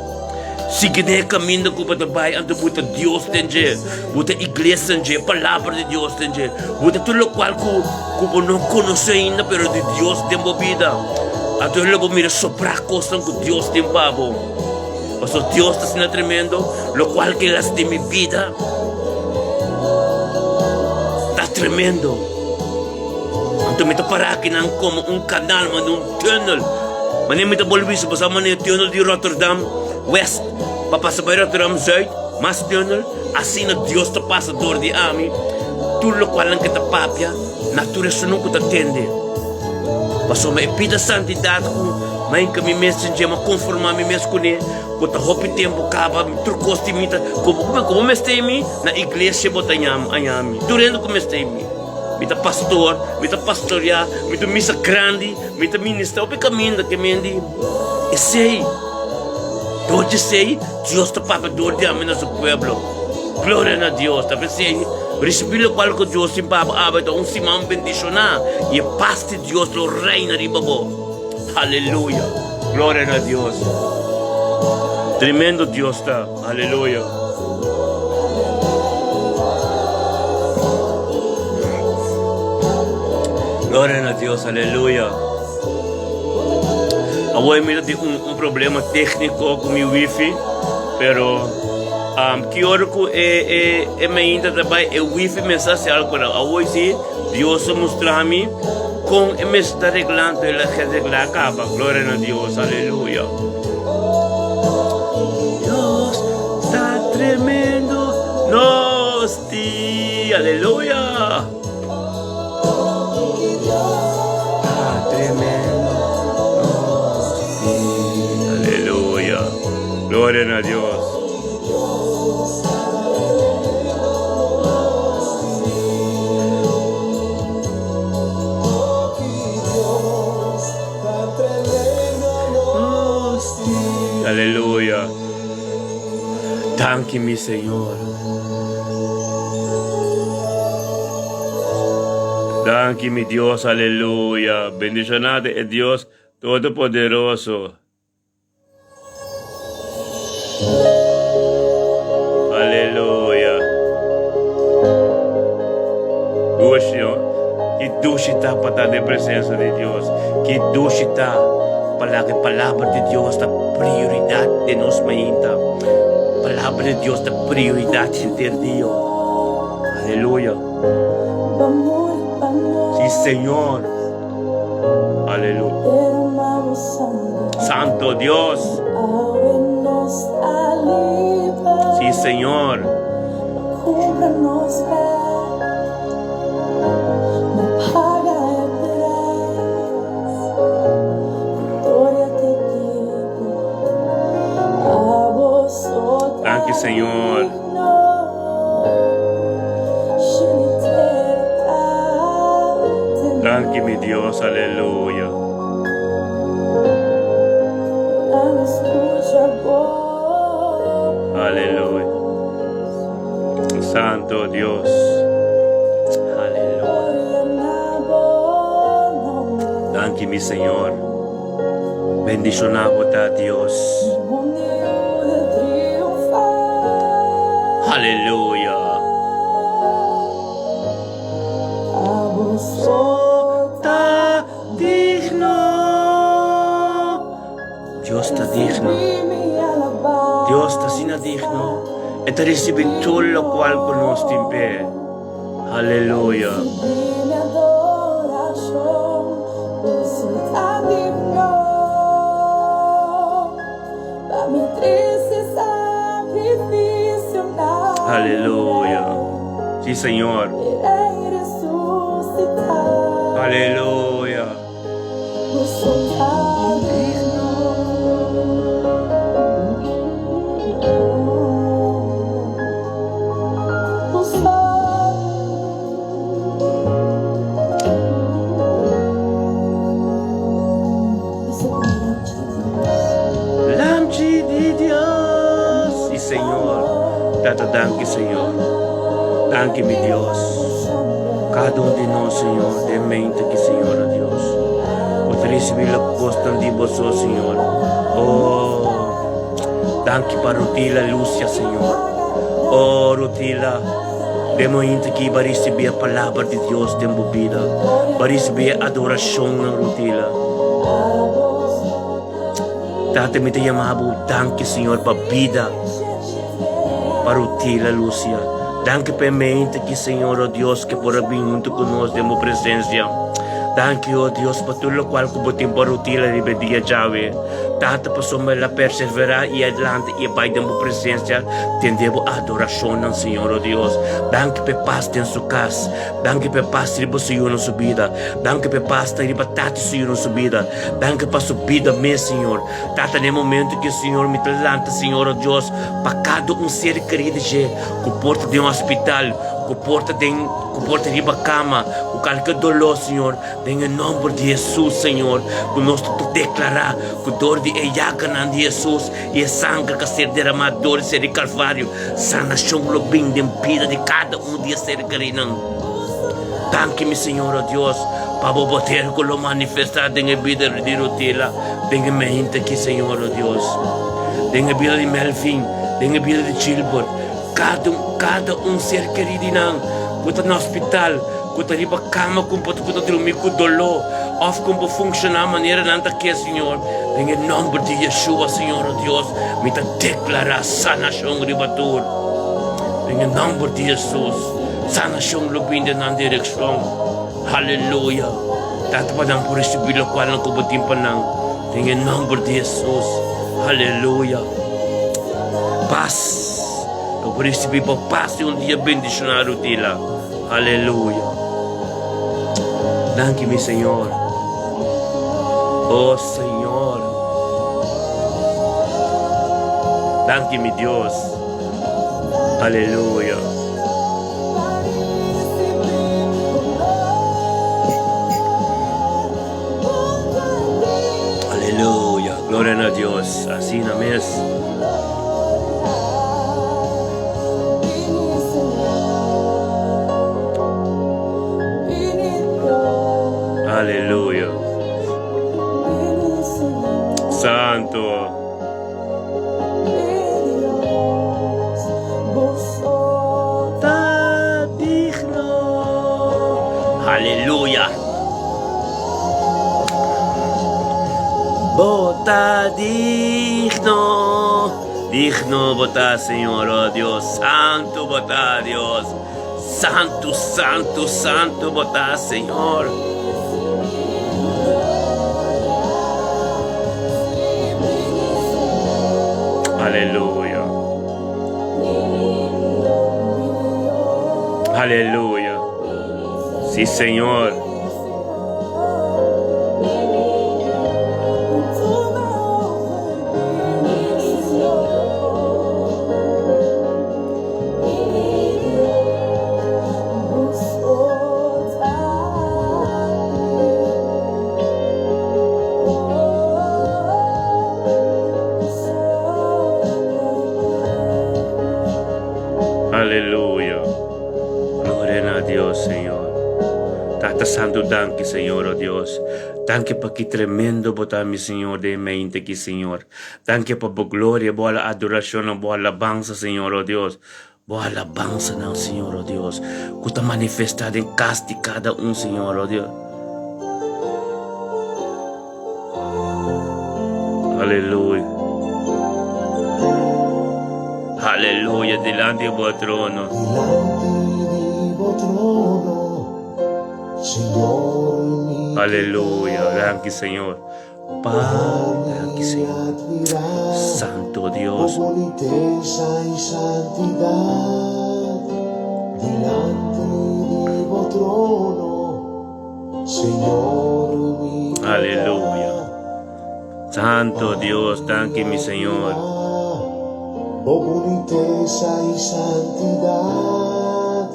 Sigui den e kaminda ku bo ta bai, anto bo ta Dios den dje, bo ta iglesia den dje, palabra di Dios den dje, bo ta tur lokual ku ku bo no konosé ainda pero di Dios den bo bida. Anto lo bo mira sobrá kosnan ku Dios tin pa bo. Pasobra Dios ta asina tremendo, lokual ke El hasi den mi bida ta tremendo. Anto mi ta para akinan komo un kanal, manera un tunnel. Manera mi ta bolbe bisa boso, manera tunnel di Rotterdam West pa pasa bai Rotterdam Zuid, mas tunnel, asina Dios ta pasa dor di ami. Tur lokualnan ke ta papia, na tur esunnan ku ta tende. Pasobra e pida santidat ku mainka mi mes tin dje, mi a konformá mi mes kuné, ku ta hopi tempu kaba, tur kos di mi ta, komo ku mester mi, na iglesia bo ta haña mi, tur hende ku mester mi. Mi ta pastor, mi ta pastoreá, mi ta misa grandi, mi ta ministrá hopi kaminda ke mendi esei. Dor di esei, Dios ta papia dor di ami na su pueblo. Gloria na Dios! Ta p'esei, risibí lokual ku Dios tin pa bo awe ta un siman bendishoná i e pas di Dios lo reina riba bo. Aleluya! Gloria na Dios! Tremendo Dios ta! Aleluya! Gloria na Dios, aleluya. Awor mi ta tin un, un problema técnico cu mi wifi, pero um, ki ora cu e, e, e mainta ta bai, e wifi mester haci algo na. Awor si, Dios a mustra mi con e mester ta reglando, el a regla caba. Gloria na Dios, aleluya. Dios ta tremendo, nos ti, aleluya. Ta tremendo, nos ti, aleluya. Gloria na Dios. Aleluya. Danki mi Señor. Danki mi Dios, aleluya. Bendicionado e Dios Todopoderoso. Aleluya. Dushi, oh. Ki dushi ta pa ta den presencia di Dios. Ki dushi ta pa laga e palabra di Dios ta prioridad den nos mainta. Palabra di Dios ta prioridad henter dia. Aleluya. Si Señor. Aleluya. Santo Dios. Sí, Señor. Danki, Señor. Danki, mi Dios. Aleluya. Aleluya. Santo Dios. Aleluya. Danki, mi Señor. Bendiciona bo ta Dios. Aleluya. Ta digno. Dios ta digno. Dios ta asina digno. E ta ricibi tur locual cu nos tin p'e. Aleluya. Aleluya. Si, Señor. Aleluya. Lamchi di Dios. Si, Señor. Tata, danki, Señor. Danki, mi Dios. Kada un di nos, Señor, den mente aki, Señor, oh Dios. Ku ta risibí lo kosnan di Boso, Señor. Oh, danki pa Rutila Lucia, Señor. Oh, Rutila, den momente aki bo a risibí e palabra di Dios den bo bida. Bo a risibí e adorashonnan, Rutila. Tata, mi ta yama bo, danki, Señor, pa bida. Pa Rutila Lucia. Danki pa e mente ki Señor, oh Dios, ke por a bin hunto ku nos den bo presencia. Danki, oh Dios, pa tur lokual ku bo tin pa Rutila riba e dia djawe. Tata, pasobra el a perseverá i adelante i e bai den bo presencia tende bo adorashonnan, Señor, oh Dios. Danki pa e pas den su kas. Danki pa e pas riba su yunan su bida. Danki pa e pas ta riba tata su yunan su bida. Danki pa su bida mes, Señor. Tata, na e momento ki Señor mi ta lanta, Señor, oh Dios, pa kada un ser kerido dje ku por ta den hospital, ku por ta den, ku por ta riba kama, ku kalke doló, Señor, den e nomber di Hesus, Señor, ku nos ta deklará ku dor di e yaganan di Hesus i e sanger ku a ser deramá dor di ser di Kalvario, sanashon lo bin den bida di kada un di e ser kerinan. Danki, mi Señor, oh Dios, pa bo poder ku lo manifestá den e bida di Rutila, den e mente aki, Señor, oh Dios, den e bida di Melvin, den e bida di Gilbert, kada un, kada un ser keridinan ku ta na hospital. ku ta riba kama ku ku ta drumi ku doló òf ku bo funshoná manera nan ta ke, Señor. Den e nòmber di Yeshua, Señor, o Dios, mi ta deklará sanashon riba tur. Den e nòmber di Hesus, sanashon lo bin den nan direkshon. Haleluya! Tata pa nan por risibí lokualnan ku bo tin pa nan. Den e nòmber di Hesus. Haleluya! Pas! Lo por risibí bo pas den un dia bendishoná, Rutila. Aleluya. Danki mi Señor. Oh Señor. Danki mi Dios. Aleluya. Aleluya. Gloria na Dios. Asina mes. Aleluya. Santo. Ta digno. Aleluya. Bo ta digno. Digno bo ta, Señor, oh Dios. Santo bo ta, Dios. Santo, santo, santo bo ta, Señor. Aleluya. Aleluya. Sí, Señor. Aleluya. Gloria na Dios, Señor. Tata Santo, danki, Señor, oh Dios. Danki pa ki tremendo bo ta, mi Señor, den mente ki, Señor. Danki pa bo gloria, bo adoracion, bo alabansa, Señor, oh Dios. Bo alabansanan, Señor, oh Dios, ku ta manifestá den kas di kada un, Señor, oh Dios. Aleluya. Aleluya, dilanti di bo trono. Dilanti di bo trono, Señor, mi Aleluya, danki, Señor. Pa danki, Señor. Santo Dios. Bo bunitesa y santidad dilanti di bo trono, Señor, mi Aleluya. Santo Dios, danki mi Señor. Bo bunitesa y santidad.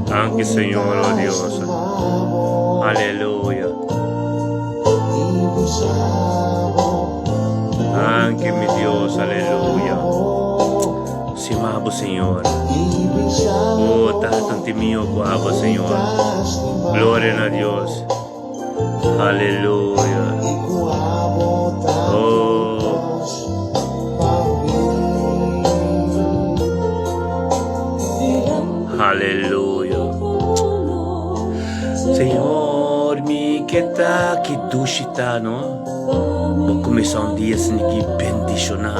Danki Señor, oh Dios. Aleluya. Danki mi Dios, aleluya. Sima bo Señor. Oh, Tata mío, ku abo Señor. Gloria na Dios. Aleluya. Oh. Aleluya. Señor, mi ke ta ki dushi ta, no? Bo kuminsá un dia sin ki bendishoná.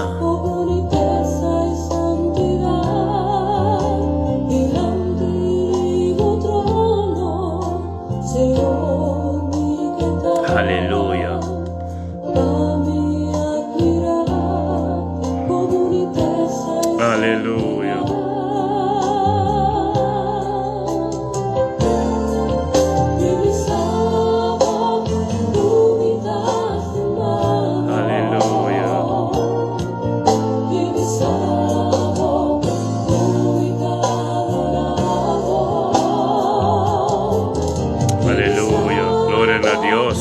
Aleluya. Aleluya. Aleluya. Aleluya. Gloria na Dios.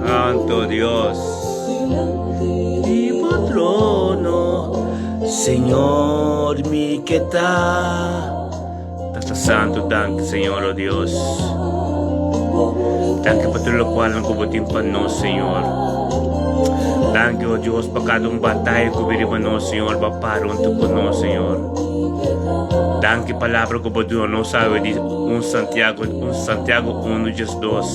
Santo Dios. Di bo trono, Señor mi ke ta. Tata. Santu, danki Señor, oh Dios. Danki pa tur lokualnan ku bo tin pa nos, Señor. Danki, oh Dios, pa kada un bataya ku bini riba nos, Señor, bo a para huntu ku nos, Señor. Danki palabra ku bo duna nos awe di un Santiago, un Santiago unu diesdos.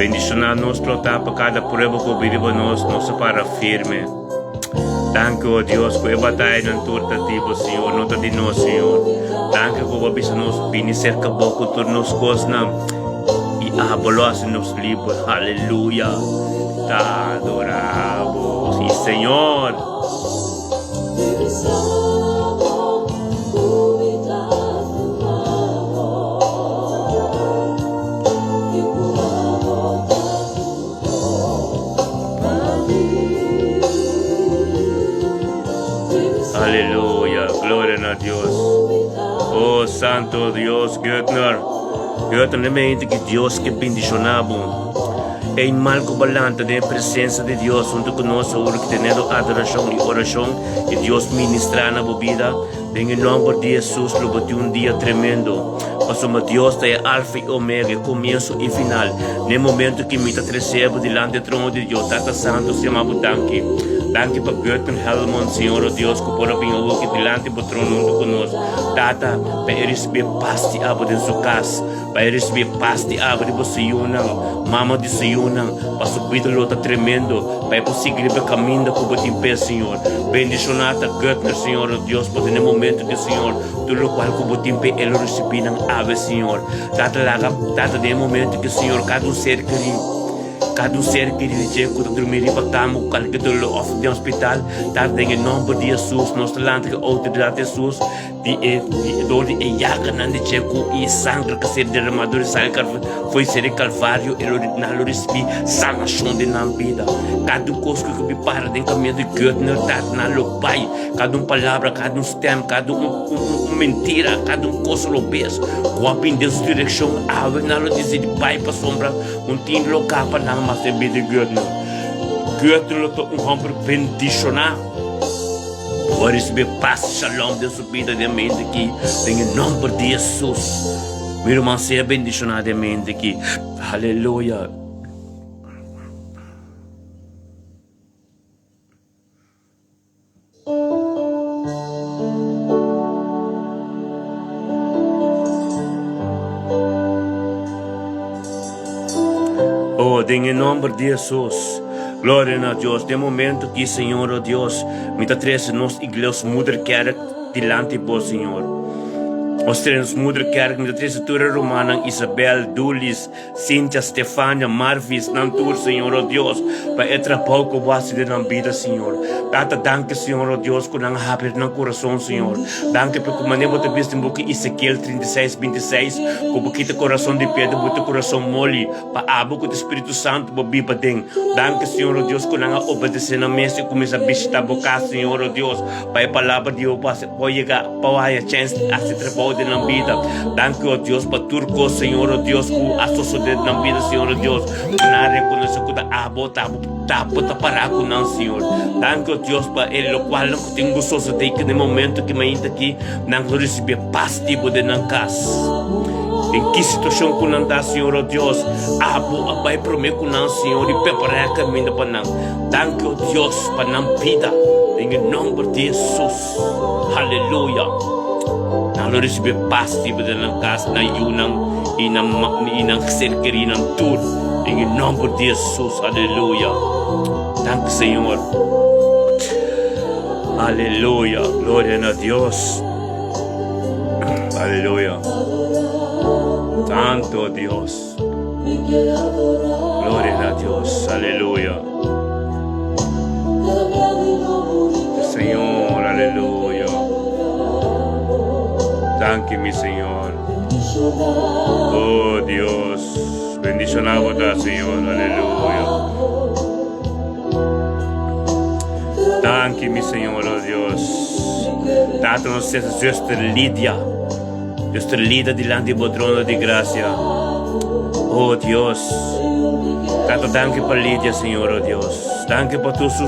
Bendishoná nos lo ta pa kada prueba ku bini riba nos, nos a para firme. Danki, oh Dios, ku e batayanan tur ta di bo, Señor, no ta di nos, Señor. Danki ku bo a bisa nos bini serka bo ku tur nos kosnan i abo lo hasi nos liber. Aleluya! Ta adorá bo, sí, Señor. Aleluya, gloria na Dios. Oh, Santo Dios, Götner. Götner, ne mente que Dios que bendicioná bo. Ein mal ku balanta den presencia de Dios junto con nos seguro que teniendo adoración y oración y Dios ministra na bo vida. Den e nomber di Jesus lo bo tin un dia tremendo. Pasobra Dios ta e Alfa i Omega, e komienso i final. Na e momento ki mi ta trese bo dilanti e trono di Dios, Tata Santu, stima bo danki. Danki pa Gerton Helmond, Señor o Dios, ku por a bin awoki dilanti bo trono huntu ku nos. Tata, pa e risibí e pas di abo den su kas. Pa e risibí e pas di abo di bo su yunan, mama di su yunan, pa su bida lo ta tremendo, pa e por sigui riba e kaminda ku bo tin p'e, Señor. Bendishoná ta Gertner, Señor o Dios, pa den e momento ki, Señor, Tur lokual ku bo tin p'e el lo risibí nan awe, Señor. Tata laga, Tata, den e momento ku Señor, kada un ser kerí, kada un ser kerí di dje ku ta drumí riba kama ku kalke doló òf den hospital, Tata, den e nòmber di Hesus, nos ta lanta ku e outoridat di Hesus, di e, di e dor di e yaganan di dje ku e sanger ku a ser derramá dor di sanger ku a foi ser di Kalvario, e lo, nan lo risibí sanashon den nan bida. Kada un kos ku ke para den kaminda di Götner, Tata, nan lo bai. Kada un palabra, kada un stem, kada un, un, un mentira, kada un kos robes ku a bin den su direkshon, awe nan lo disidi bai pasobra un tin lo kapa nan mas den bida di Gürtner. Gürtner lo ta un hòmber bendishoná. Bo a risibí pas, shalom den su bida den mente aki, den e nòmber di Hesus. Mi ruman sea bendishoná den mente aki. Aleluya. Oh, den e nomber di Hesus. Gloria na Dios. Den momento ki, Señor, oh Dios, mi ta trese nos igleus Moederkerk dilanti bo, Señor. Nos trese nos Moederkerk, mi ta trese tur e rumannan Isabel, Dulis, Cynthia, Stefania, Marvis, nan tur, Señor, oh Dios, pa e trabou ku Bo hasi den nan bida, Señor. Tata, danki, Señor, oh Dios, ku nan a habri nan kurason, Señor. Danki pa ku manera Bo ta bisa den buki Ezekiel 36, 26, ku Bo kita kurason di piedra, Bo ta kurason moli, pa abo ku ta Spiritu Santu Bo biba den. Danki, Señor, oh Dios, ku nan a obedesé nan mes i kuminsá bishitá Bo kas, Señor, oh Dios, pa e palabra di Bo por yega. Pa bo haya chèns di hasi trabou den nan bida. Danki, o Dios, pa tur kos, Señor, o Dios, ku a sosodé den nan bida, Señor, o Dios, ku nan a rekonosé ku ta abo ta ta bo ta pará ku nan, Señor. Danki, o Dios, pa e lokualnan ku tin ku sosodé ku den momento ki mainta aki nan lo risibí e pas di bo den nan kas. Den ki situashon ku nan ta, Señor, o Dios, abo a bai promé ku nan, Señor, i prepará e kaminda pa nan. Danki, o Dios, pa nan bida, den e nòmber di Hesus. Aleluya! Nan lo risibi pas riba di nan kas, nan yunan i nan i nan ser kerinan tur den e nòmber di Hesus. Aleluya! Danki Señor. Aleluya! Gloria na Dios. Aleluya! Santo Dios. Gloria na Dios. Aleluya. Señor, aleluya. Danki, mi Señor. Oh Dios, bendiciona bo ta, Señor. Aleluya. Danki, mi Señor, oh Dios. Tata nos zuster Lydia. Zuster Lydia dilanti bo trono di gracia. Oh Dios. Tata danki pa Lidia Señor oh Dios. Danki pa tur su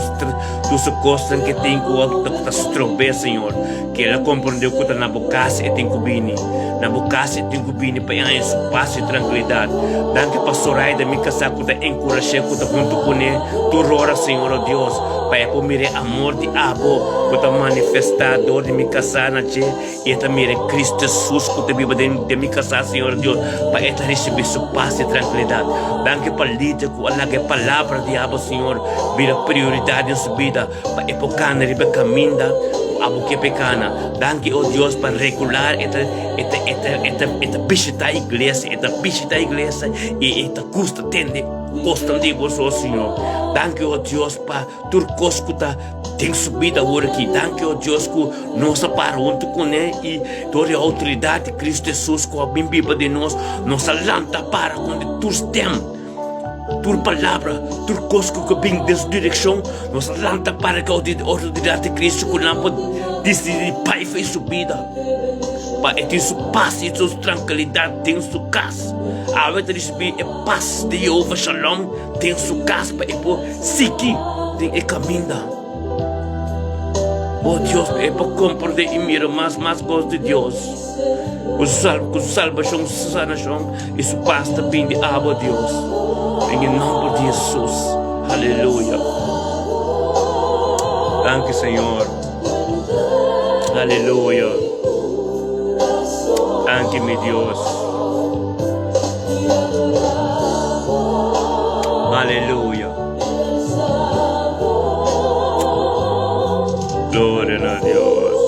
tur su kosnan ke tin ku ta strob'é Señor. Ke el a komprondé ku ta na bo kas e tin ku bini. Na bo kas e tin ku bini pa e haña su pas i trankilidat. Danki pa Soraida mi kasá ku ta enkurash'é ku ta huntu kuné tur ora Señor oh Dios. Pa e por mira e amor di abo ku ta manifestá dor di mi kasá na dje. I e ta mira Cristo Jesus ku ta biba den den mi kasá, Señor Dios, pa e ta risibí su pas i trankilidat. Danki pa Lidia ku a laga e palabra di abo, Señor, bira prioridat den su bida, pa e por kana riba e kaminda ku abo ke pa e kana. Danki, o Dios, pa regular e ta e ta e ta e ta e ta bishitá iglesia, e ta bishitá iglesia i e ta gusta tende kosnan di boso, Señor. Danki, o Dios, pa tur kos ku ta den su bida awor aki. Danki, o Dios, ku nos a para huntu kuné i dor di outoridat di Kristu Hesus ku a bin biba den nos, nos a lanta para kontra tur stem, tur palabra, tur kos ku a bin den su direkshon. Nos a lanta para ku outoridat di Kristu ku nan por disidí bai for su bida pa e tin su pas i su trankilidat den su kas. Awe ta risibí e pas di Yehova Shalom den su kas pa e por sigui den e kaminda. Oh Dios, e por komprendé i mira mas mas kos di Dios. Ku su sal, ku su salbashon, su sanashon i su pas ta bin di abo, Dios. Den e nòmber di Hesus. Aleluya. Danki, Señor. Aleluya. Danki, mi Dios. Aleluya. Gloria na Dios.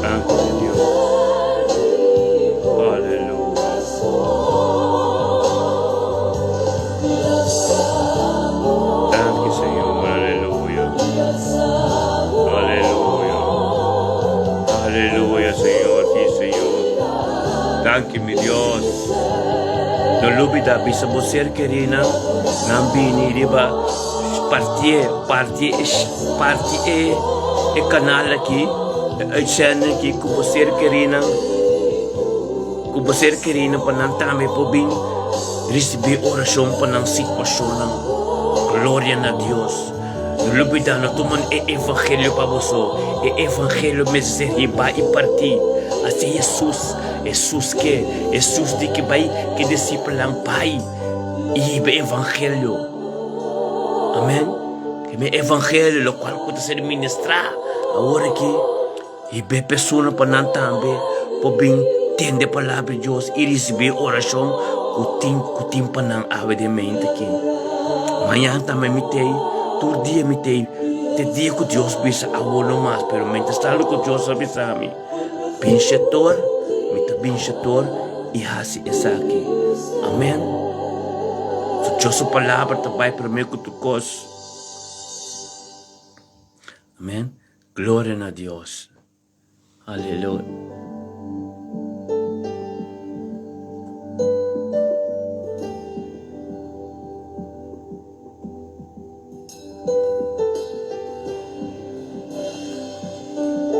Danki mi Dios. Aleluya. Danki Señor, aleluya. Aleluya. Aleluya, Señor, sí, Señor. Danki mi Dios. No lubida bisa bo ser querina nan bini riba partie, partie, parti e, e canal aki, e uitzending aki ku bo ser querina. Ku bo ser kerinan pa nan tambe por bin risibí orashon pa nan situashonnan. Gloria na Dios! No lubidá, no tuma e evangelio pa bo so. E evangelio mester ser hibá i partí. Así Hesus, Hesus ke, Hesus di ke bai ke disipelnan bai i hiba e evangelio. Amèn. Ke mi evangelio lokual ku ta ser ministrá awor aki. I be persona pa nan tambe por bin tende palabra di Dios i risibí e orashon ku tin ku tin pa nan awe den mente aki. Mañan tambe mi tei, tur dia mi tei, te dia ku Dios bisa awor no mas, pero mientras tanto ku Dios a bisa mi, bin shetor, mi ta bin shetor i hasi esaki. Amen. So Dios su palabra ta bai promé ku tur kos. Amen. Gloria na Dios. Aleluya.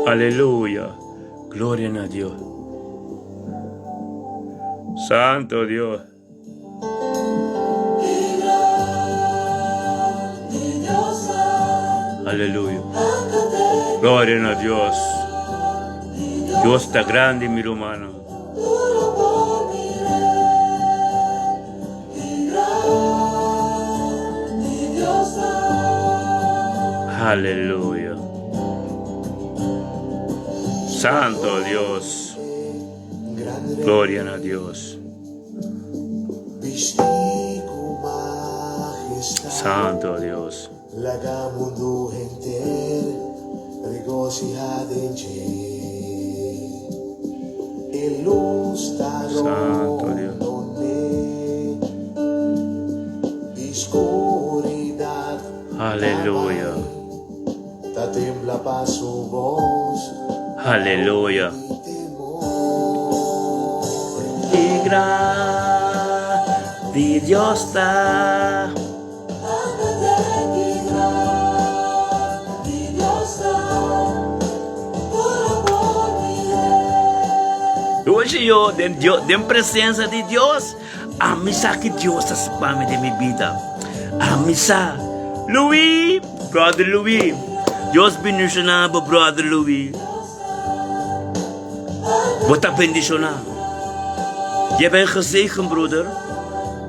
Aleluya. Gloria na Dios. Santo Dios. Aleluya. Gloria na Dios. Dios ta grandi, mi rumano. Aleluya. Santo Dios. Gloria na Dios. Santo Dios. Santo Dios. Aleluya. Aleluya. Ki grandi Dios ta. Señor, den Dios, den presencia di Dios. Ami sa ki Dios ta pa mi den mi bida. Ami sa. Louis, brother Louis. Dios bendiciona bo, brother Louis. Bo ta bendiciona. Je bent gezegend, broeder.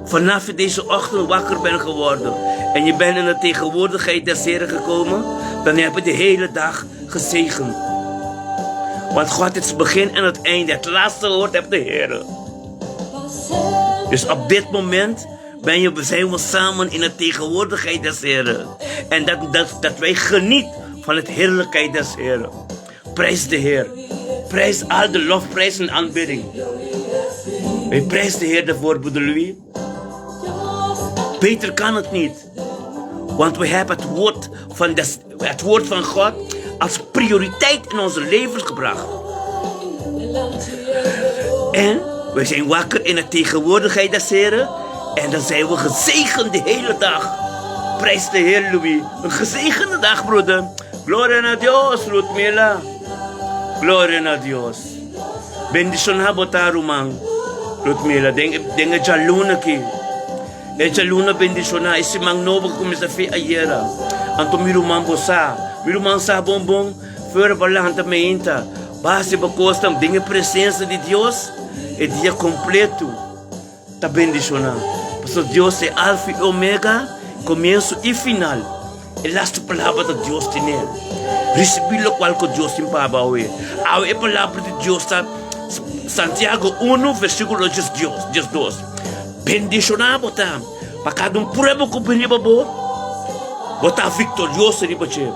Vanaf je deze ochtend wakker bent geworden en je bent in de tegenwoordigheid des Heren gekomen, dan heb je de hele dag gezegend. Want God is het begin en het einde. Het laatste woord heeft de Heer. Dus op dit moment ben je, zijn we samen in de tegenwoordigheid des Heren. En dat, dat, dat wij genieten van het heerlijkheid des Heren. Prijs de Heer. Prijs al de lofprijs en aanbidding. Wij prijs de Heer daarvoor, broeder Louis. Beter kan het niet. Want we hebben het woord van, des, het woord van God als prioriteit in onze levens gebracht. En we zijn wakker in de tegenwoordigheid des Heren. En dan zijn we gezegend de hele dag. Prijs de Heer, Louis. Een gezegende dag, broeder. Gloria na Dios, Ludmila. Gloria na Dios. Bendiciona bo ta, ruman. Ludmila, den, den e djaluna aki. E djaluna bendiciona, e siman nobo ku kuminsa fe ayera. Anto mi ruman bo sa, mi ruman sa bon bon, fuera bo lanta meinta, basi bo kosnan den e presensia di Dios, e dia kompleto. Ta bendishoná, pasobra Dios e Alfa i Omega, komienso i final. E lastu palabra ta Dios tene. Risibí lokual ku Dios tin pa bo awe. Awe e palabra di Dios ta Santiago unu versíkulo diesdos. Bendishoná bo ta pa kada un prueba ku bin riba bo, bo ta viktorioso riba dje.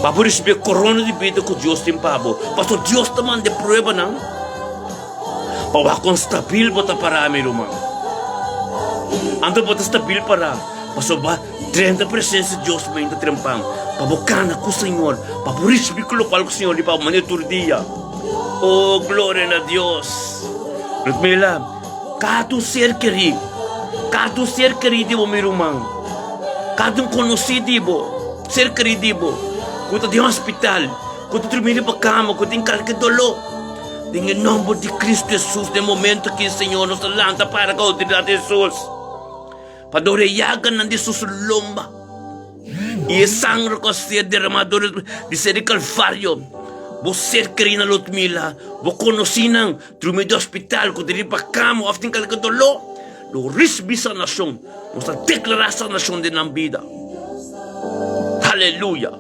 Pa bo risibí e korona di bida ku Dios tin pa bo. Pasobra Dios ta manda e pruebanan. Pa wak kon stabil bo ta pará, mi ruman. Anto bo ta stabil pará, pasobra drenta presensia di Dios mainta trempan, pa bo kana ku Señor, pa bo risibí ku lokual ku Señor di pa bo manera tur dia. Oh, gloria na Dios! Ludmila, kada un ser kerí, kada un ser kerí di bo, mi ruman, kada un konosí di bo, ser kerí di bo, ku ta den hospital, ku ta drumí riba kama, ku tin kalke doló. Den e nomber di Cristo Jesus, den momento aki, Señor, nos ta lanta para ku autoridad di Jesus, pa dor e yaganan di su lomba i e sangre ku a ser derama dor di ser di Calvario. Bo ser kerí na Ludmila, bo konosínan drumi di hospital ku ta riba kama òf tin kalke doló, lo risibí sanashon. Nos ta deklará sanashon den nan bida. Aleluya!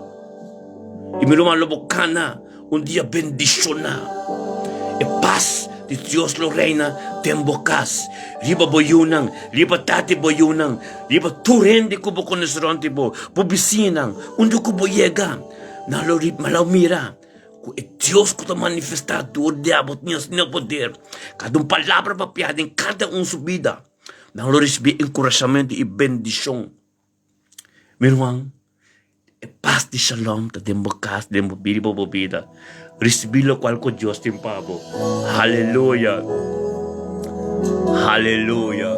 I mi ruman lo bo kana. Un dia bendishoná. E pas di Dios lo reina den bo kas, riba bo yunan, riba tata di bo yunan, riba tur hende ku bo konosé rònt di bo, bo bisiñanan. Unda ku bo yega, nan lo nan lo mira ku e Dios ku ta manifestá dor di abo tin asina poder. Kada un palabra papiá den kada un su bida, nan lo risibí enkurashamentu i bendishon. Mi ruman, e pas di Shalom ta den bo kas, den bo bida, riba bo bida. Risibí lokual ku Dios tin pa bo. Haleluya! Haleluya!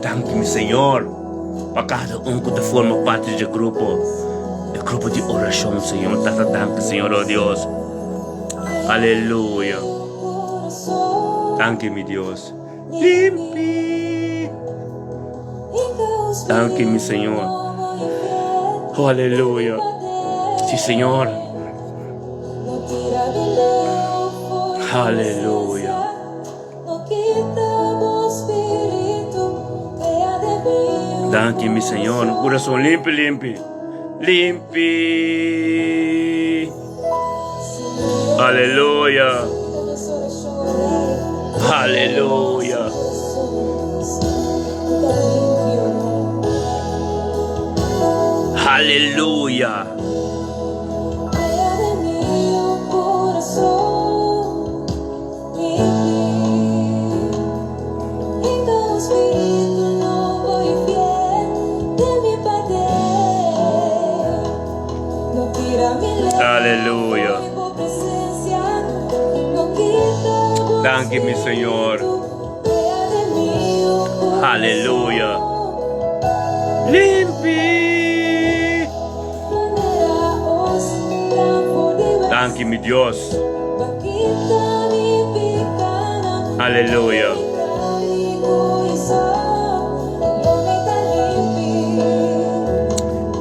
Danki mi Señor pa kada un ku ta forma parti di e grupo, e grupo di orashon, Señor. Tata, danki, Señor, oh Dios. Aleluya! Danki mi Dios. Limpi. Danki mi Señor. Oh, aleluya. Sí, Señor. Aleluya. Danki mi Señor. Un corazón limpi, limpi. Limpi. Aleluya. Aleluya. Aleluya. Aleluya. Danki mi Señor. Aleluya. Limpi. Danki mi Dios. Aleluya.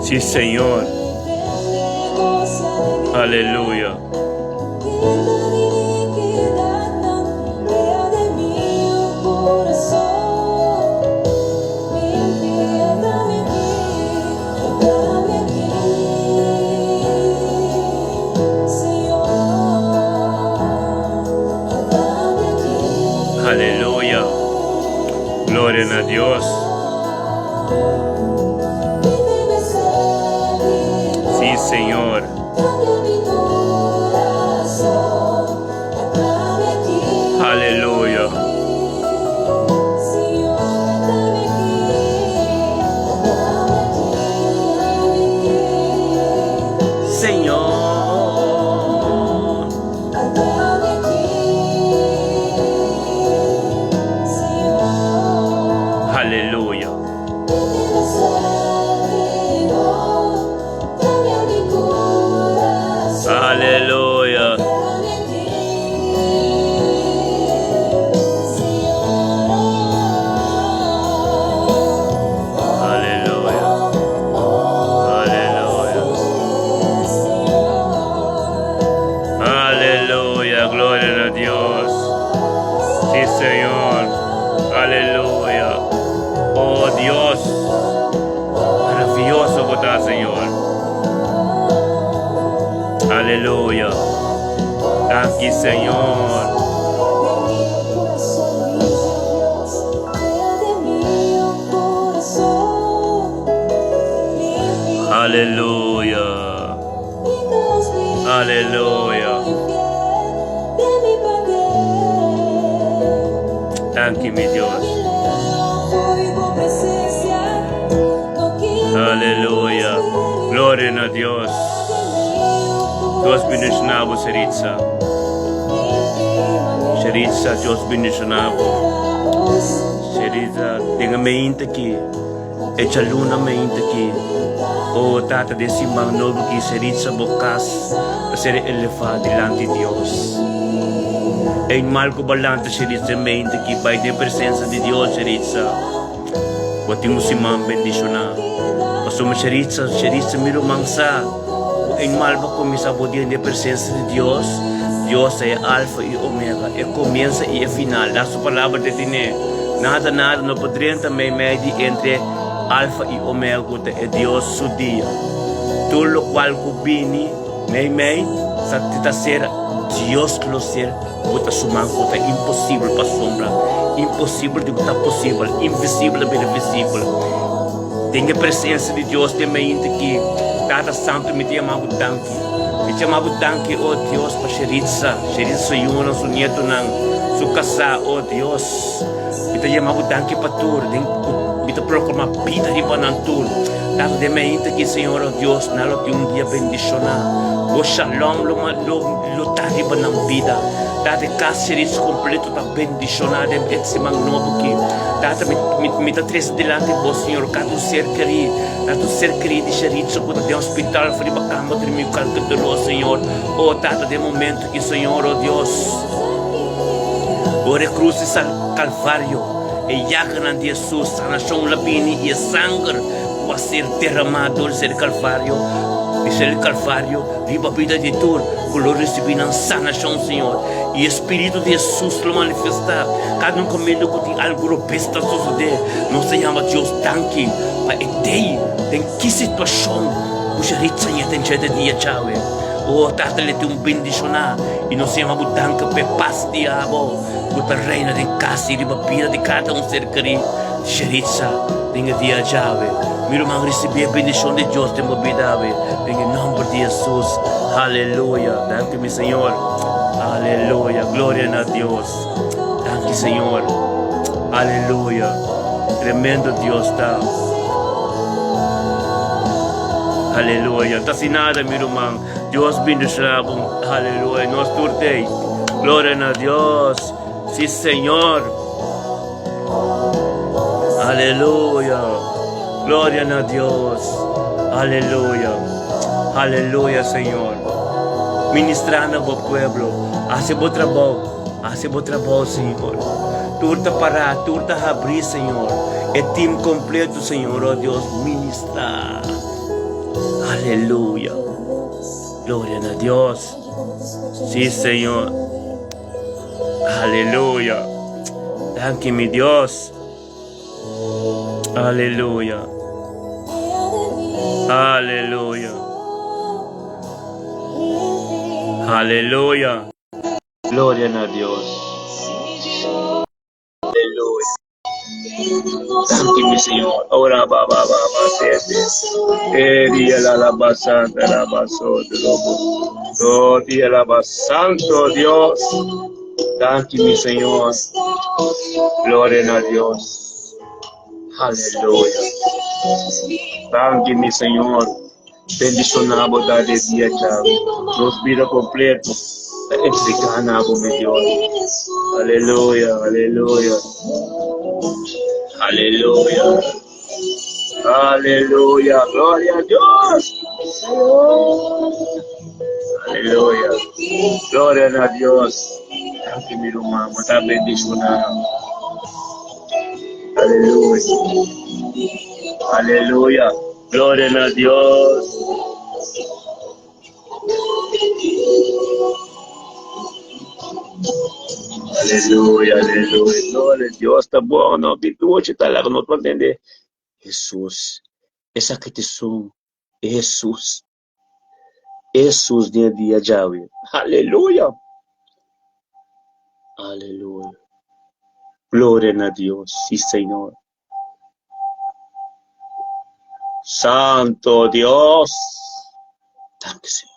Sí, Señor. Aleluya. Aleluya. Gloria na Dios. Sí, Señor. Aleluya. Señor. Aleluya. Aleluya. Aleluya. Aleluya. Aleluya. Gloria a Dios. Sí, Señor. Aleluya. Oh Dios. Maraviyoso bo ta, Señor. Aleluya. Danki, Señor. Aleluya. Aleluya. Danki, mi Dios. Aleluya. Gloria na Dios. Dios bendiciona bo, Sheritza. Sheritza, Dios bendiciona bo. Sheritza, den e meinte aki. E djaluna meinte aki. Oh, Tata, den siman nobo aki, Sheritza, bo kas ta ser elevá dilanti Dios. Ein mal ku balanta, Sheritza, den meinte aki, bai den presensa di Dios, Sheritza. Bo tin un siman bendishoná. Pasobra Sheritza, Sheritza mi ruman sa ku ein mal bo kuminsá bo dia den presensa di Dios. Dios ta e Alfa i Omega, e komiensa i e final. Da su palabra ta tene. Nada, nada no por drenta meimei di entre Alfa i Omega ku ta e Dios su dia. Tur lokual ku bini meimei sa ta ser Dios lo ser. Bo ta suma ku ta imposibel pasobra imposibel di ku ta posibel, invisibel a bira visibel. Den e presensia di Dios den mainta ki Tata Santu mi ta yama bo danki. Mi ta yama bo danki, o Dios, pa Sheritza, Sheritza su yunan, su nietonan, su kasá, o Dios. Mi ta yama bo danki pa tur, den ku mi ta proklama bida riba nan tur. Tata den mainta ki Señor, o Dios, nan lo tin un dia bendishoná. Bo shalom lo lo lo ta riba nan bida. Tata e kas Sheritz kompleto ta bendishoná den e siman nobo ki. Tata mi mi mi ta trese dilanti bo Señor kada un ser kerí, kada un ser kerí di Sheritz ku ta den hospital of riba kama drumi kalke doló Señor. O Tata den momento ki Señor, o Dios. Ora e krus di Kalvario, e yaganan di Hesus, sanashon la bini i e sanger ku a ser deramá dor di ser Kalvario, di ser Kalvario riba bida di tur ku lo risibí nan sanashon, Señor. I e Spiritu di Hesus lo manifestá kada un kaminda ku tin algu robes ta sosodé. Nos ta yama Dios danki pa e dei den ki situashon ku Sheritza yeta dje de dia djawe. O Tata le tin un bendishoná i nos yama bo danki p'e pas di abo ku ta reina den kas i riba bida di kada un ser kerí. Sheritza den e dia djawe. Mi ruman risibí e bendishon di Dios den bo bida awe den e nòmber di Hesus. Aleluya. Danki mi Señor. Aleluya. Gloria na Dios. Danki Señor. Aleluya. Tremendo Dios ta. Aleluya. Ta sin nada, mi ruman. Dios bendiciona bo. Aleluya. Nos tur tei. Gloria na Dios. Sí, Señor. Aleluya. Gloria na Dios. Aleluya. Aleluya, Señor. Ministra na bo pueblo. Hace bo trabou. Hasi bo trabou, Señor. Tur ta pará, tur ta habrí, Señor. E team completo, Señor, oh Dios, ministrá. Aleluya. Gloria na Dios. Sí, Señor. Aleluya. Danki, mi Dios. Aleluya. Aleluya. Aleluya. Gloria na Dios. Aleluya. Danki, mi Señor. Ora ba ba ba ba se se. E dia la la ba santa la ba so de lobo. Oh, dia la ba santo Dios. Danki, mi Señor. Gloria na Dios. Aleluya. Danki, mi Señor. Bendiciona bo ta de dia djawe. Nos bida completo ta entrega na bo, mi Dios. Aleluya, aleluya. Aleluya. Aleluya. Gloria a Dios. Aleluya. Gloria a Dios. Danki, mi ruman. Bo ta bendiciona. Aleluya. Aleluya. Gloria na Dios. Aleluya, aleluya. Gloria a Dios ta bon. Bituchi ta laga no entende. Jesus. Esaki ta esun. Jesus. Jesus den dia djawe. Aleluya. Aleluya. Gloria na Dios. Sí, Señor. Santo Dios. Danki, Señor.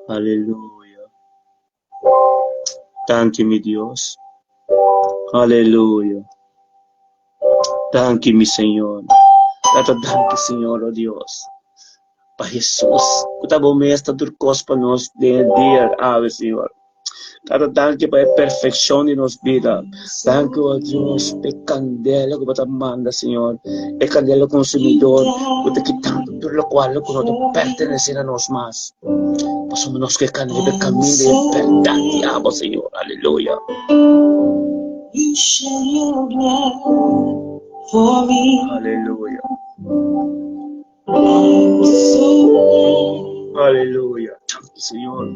Aleluya. Danki, mi Dios. Aleluya. Danki, mi Señor. Tata, danki, Señor, oh Dios. Pa Jesus, ku ta bo mes ta tur kos pa nos den e dia awe, Señor. Tata, danki pa e perfekshon di nos bida. Danki, oh Dios, pa e kandela ku bo ta manda, Señor. E kandela konsumidor ku ta kitando tur lokual ku no ta pertenesé na nos mas. Pasobra nos ke kana riba e kaminda di e bèrdat di abo, Señor. Aleluya. You shed your blood for me. Aleluya. I'm so glad Aleluya. Danki, Señor.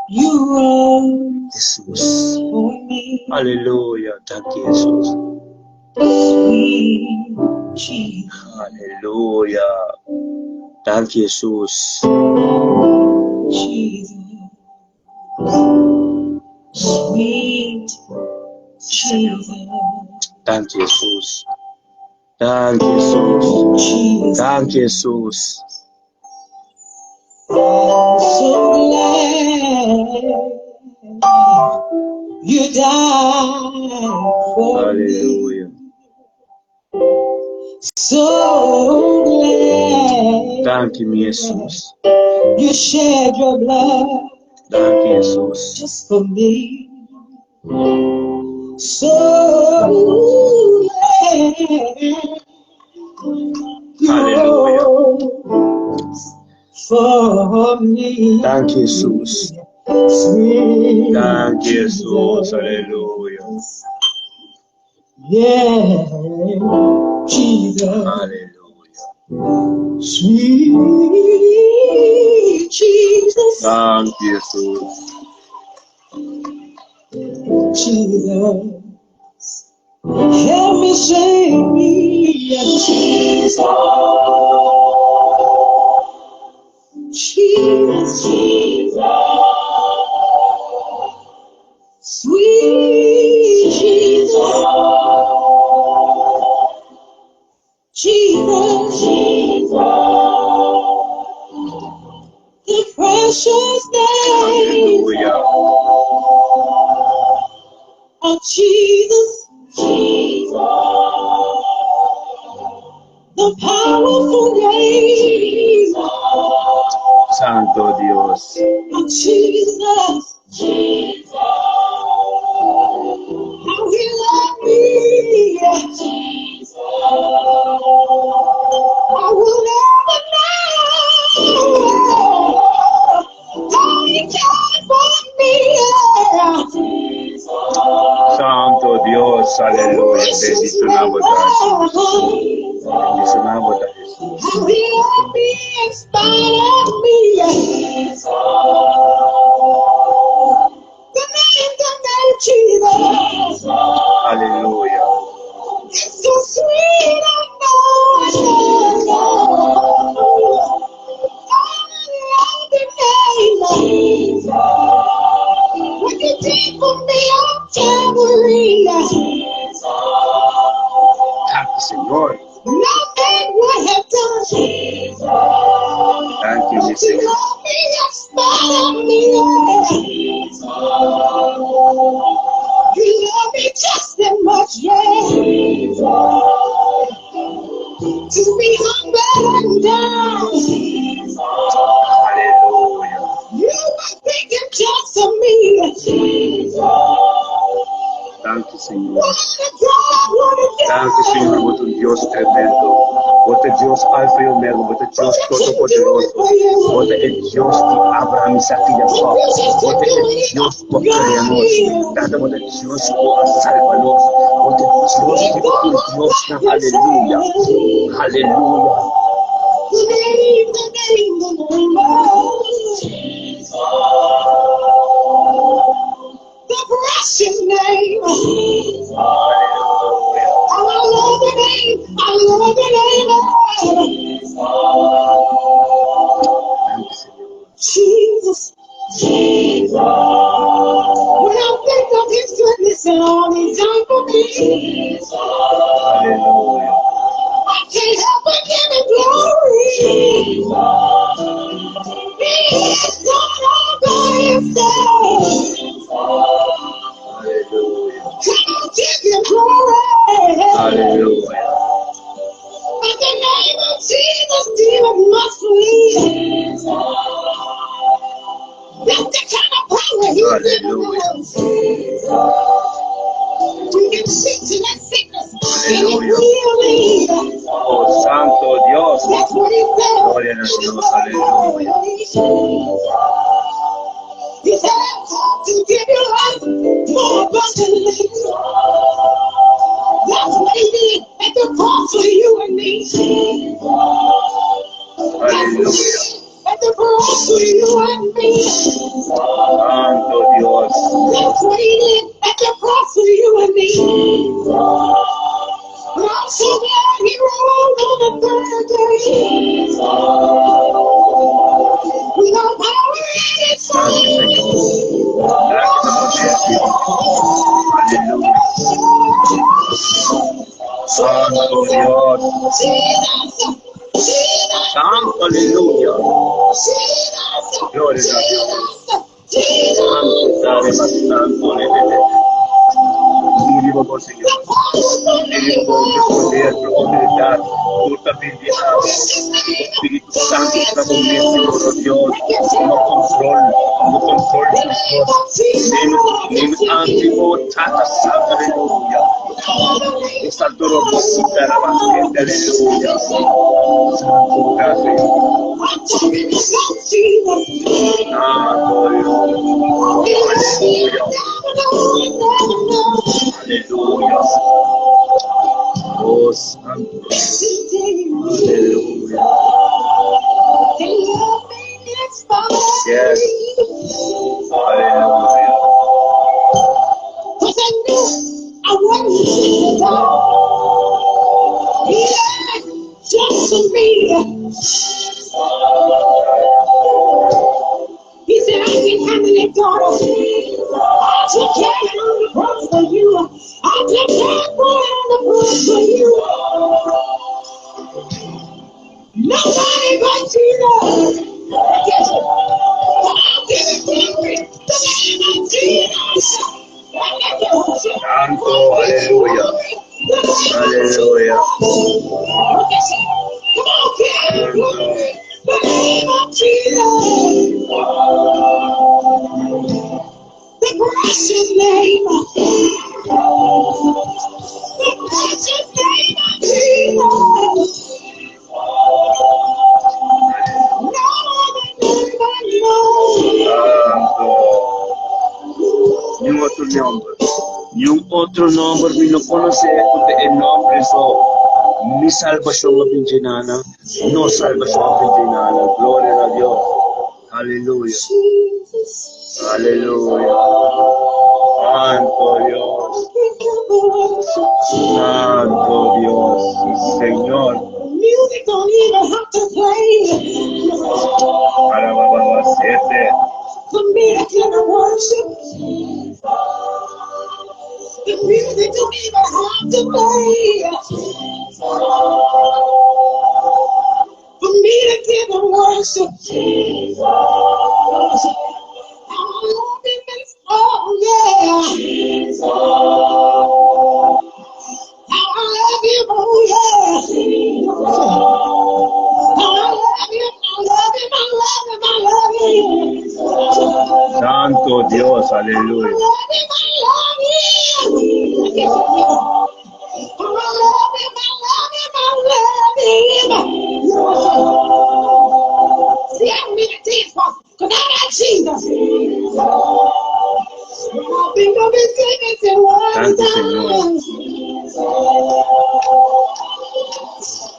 you rose Jesus. for me. Aleluya. Danki, Jesus. Sweet Jesus. Aleluya. Danki, Jesus. Jesus. Sweet Jesus. Danki, Jesus. Danki, Jesus. Jesus. Danki, Jesus. I'm so glad you died for me. Aleluya. So glad Danki, mi Jesus. you shed your blood Danki, Jesus. just for me. So glad you Aleluya. rose for me. Danki, Jesus. Sweet Danki, Jesus. Jesus. Aleluya. Yeah, Jesus. Aleluya. Sweet Jesus. Danki, Jesus. Jesus. Help me sing Jesus. Jesus, Jesus. Sweet Jesus. Jesus, Jesus. The precious name Aleluya. of Jesus. Jesus. The powerful name Santo Dios. of Jesus. Jesus. How he loved me. Jesus. I will never know how he cared for Aleluya. Precious Bendishoná name. bo ta, Jesus. Bendishoná bo ta, Jesus. How he loved me in spite of me. The name, Jesus. Aleluya. It's so sweet, I know, I know. I love the name. What you did for me on Calvary. Danki, Señor. No man would have done. Danki, mi But you Señor. love me in spite of me. You love me just that much, yeah. To be humble and down. Aleluya. You were thinking just of me. Danki, Señor. What a God, what a Danki, Señor, God. Bo ta un Dios tremendo. Bo ta Dios Alfa i Omega, Bo ta Dios But I couldn't do it Todopoderoso. for you. Bo ta e Dios di Abraham, Isaac i Jacob. Bo ta e Dios ku a krea nos. Tata, Bo ta Dios ku a salba nos. Bo ta Dios He di tur brought diosnan. back Aleluya. himself. Aleluya. The name, the name, the name of Jesus. The precious name. Aleluya. I love the name. I love the name of Danki, Señor. Jesus. When I think of his goodness and all he's done for me, Aleluya. I can't help but give him glory. He is God all by himself. Aleluya. Come on, give him glory. Aleluya. At the name of Jesus, demons must flee. That's the kind of power he's given Aleluya. us. We can speak to that sickness and it Aleluya. will leave. Oh, Santo Dios. That's what he said Gloria a in the Dios. book of Aleluya. Revelation. He said, I've come to give you life more abundantly. That's what he did at the cross for you and me. That's what he Aleluya. did at the cross for you and me. Santo Dios. That's what he did at the cross for you and me. But I'm so glad he rose on the third day. We got power in his Danki, Señor. Danki pa poder, Dios. Aleluya. Santo Dios. Santo, aleluya. Gloria a Dios. Santo, Padre, más santo, aleluya. Mira bo, Señor. Mira bo, poder, outoridat, tur ta bin di abo. Spiritu Santu ta ku nos, Señor Dios. Tuma control, tuma control di nos. Name, name antimo, Tata Santo, aleluya. Esta dorobosita, rabasete, aleluya. Santo, gracias. Santo Dios. Aleluya. Aleluya. Oh, Santo. Aleluya. Yes. Aleluya. Cause I knew I wasn't fit to die. He died just for me. He said, I can handle it, daughter. I took care of it on the cross for you. I took care of it on the cross for you. Nobody but Jesus. I'll give it glory. The name of Jesus. Santo, aleluya. Aleluya. Come on, give him glory. The name of Jesus. The precious name. The precious name of Jesus. No other name I know. Santo. Ni un otro nòmber. Ni un Otro nòmber mi no konosé ku ta e nòmber so. Mi salbashon a bin dje nana, nos salbashon a bin dje nana. Gloria na Dios. Aleluya. Aleluya. Santo Dios. Santo Dios. Sí, Señor. Music don't even have to play. Arababa siete. For me to give him worship. The music don't even have to play. For me to give him worship. I love him and oh yeah. How I love him, oh yeah. How I love him, I love him, I love him, I love him. Santo Dios. I Aleluya. love him, I love him. I love him, I love him, I love him. See, I don't need a dance because I got Jesus. When I think of his goodness and what he's Santo Señor. done.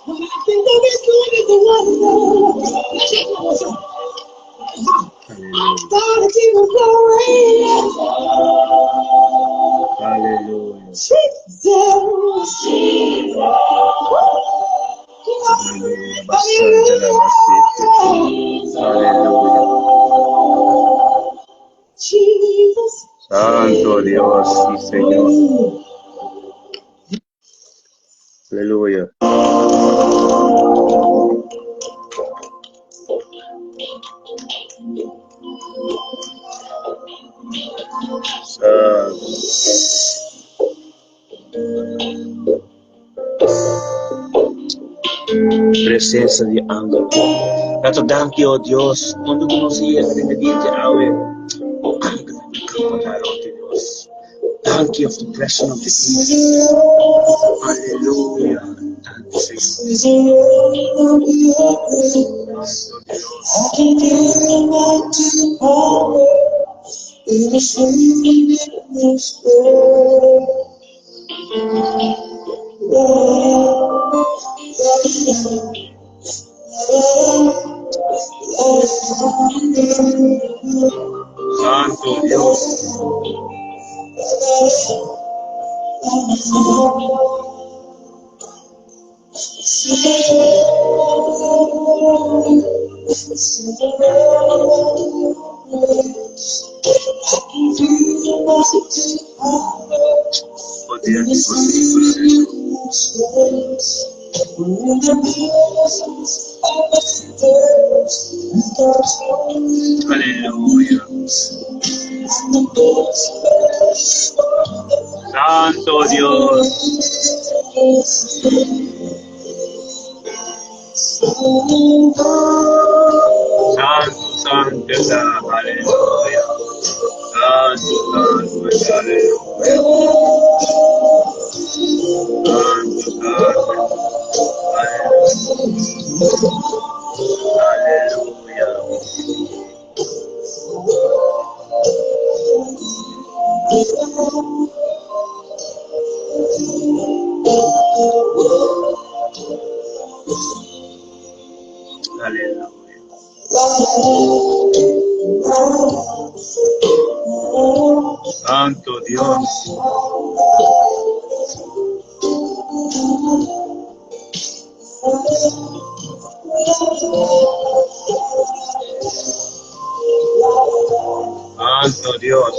When I think of his goodness and what he's done. Let's take one more song. I Aleluya. gotta give him glory. Aleluya. Jesus. Aleluya. Basanta la basete. Hallelujah. Aleluya. Jesus. Santo Dios, sí, Señor. Aleluya. Santo. Presensia di angel. Tato danki, oh Dios, unda ku nos yega den e dia di awe, bo angelnan ta kampaná rònt di nos. Danki of the presence of the angels. Aleluya. Danki, Señor. Santo Dios. Santo Dios. Poder di bo Señor. Aleluya. Santo Dios. Santo, santo está. Aleluya. Santo, santo está. Aleluya. Santo, santo. Aleluya. Aleluya. Santo Dios. Santo Dios.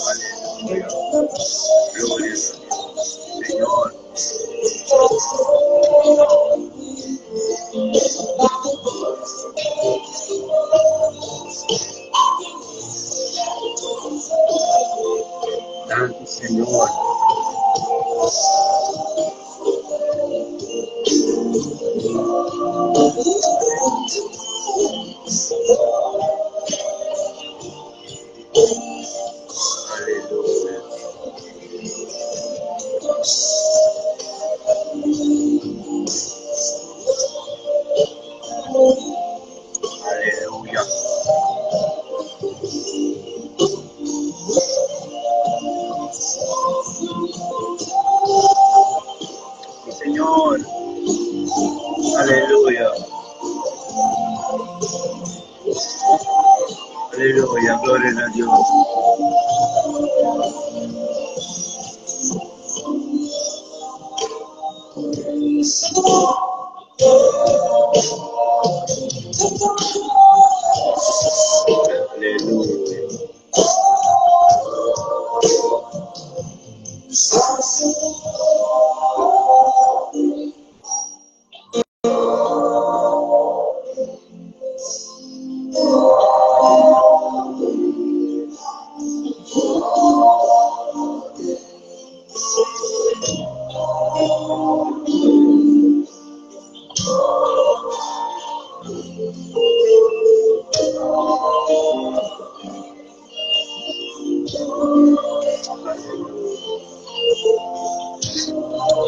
Aleluya. Gloria a Dios. Aleluya, gloria na Dios. Aleluya.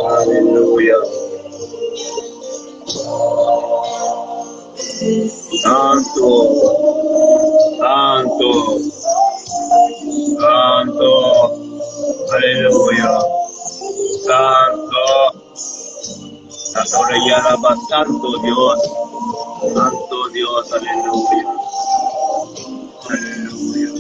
Aleluya. Santo, Santo, Santo, Aleluya. Santo, Santo Rey Alaba, Santo Dios, Santo Dios, aleluya. Aleluya.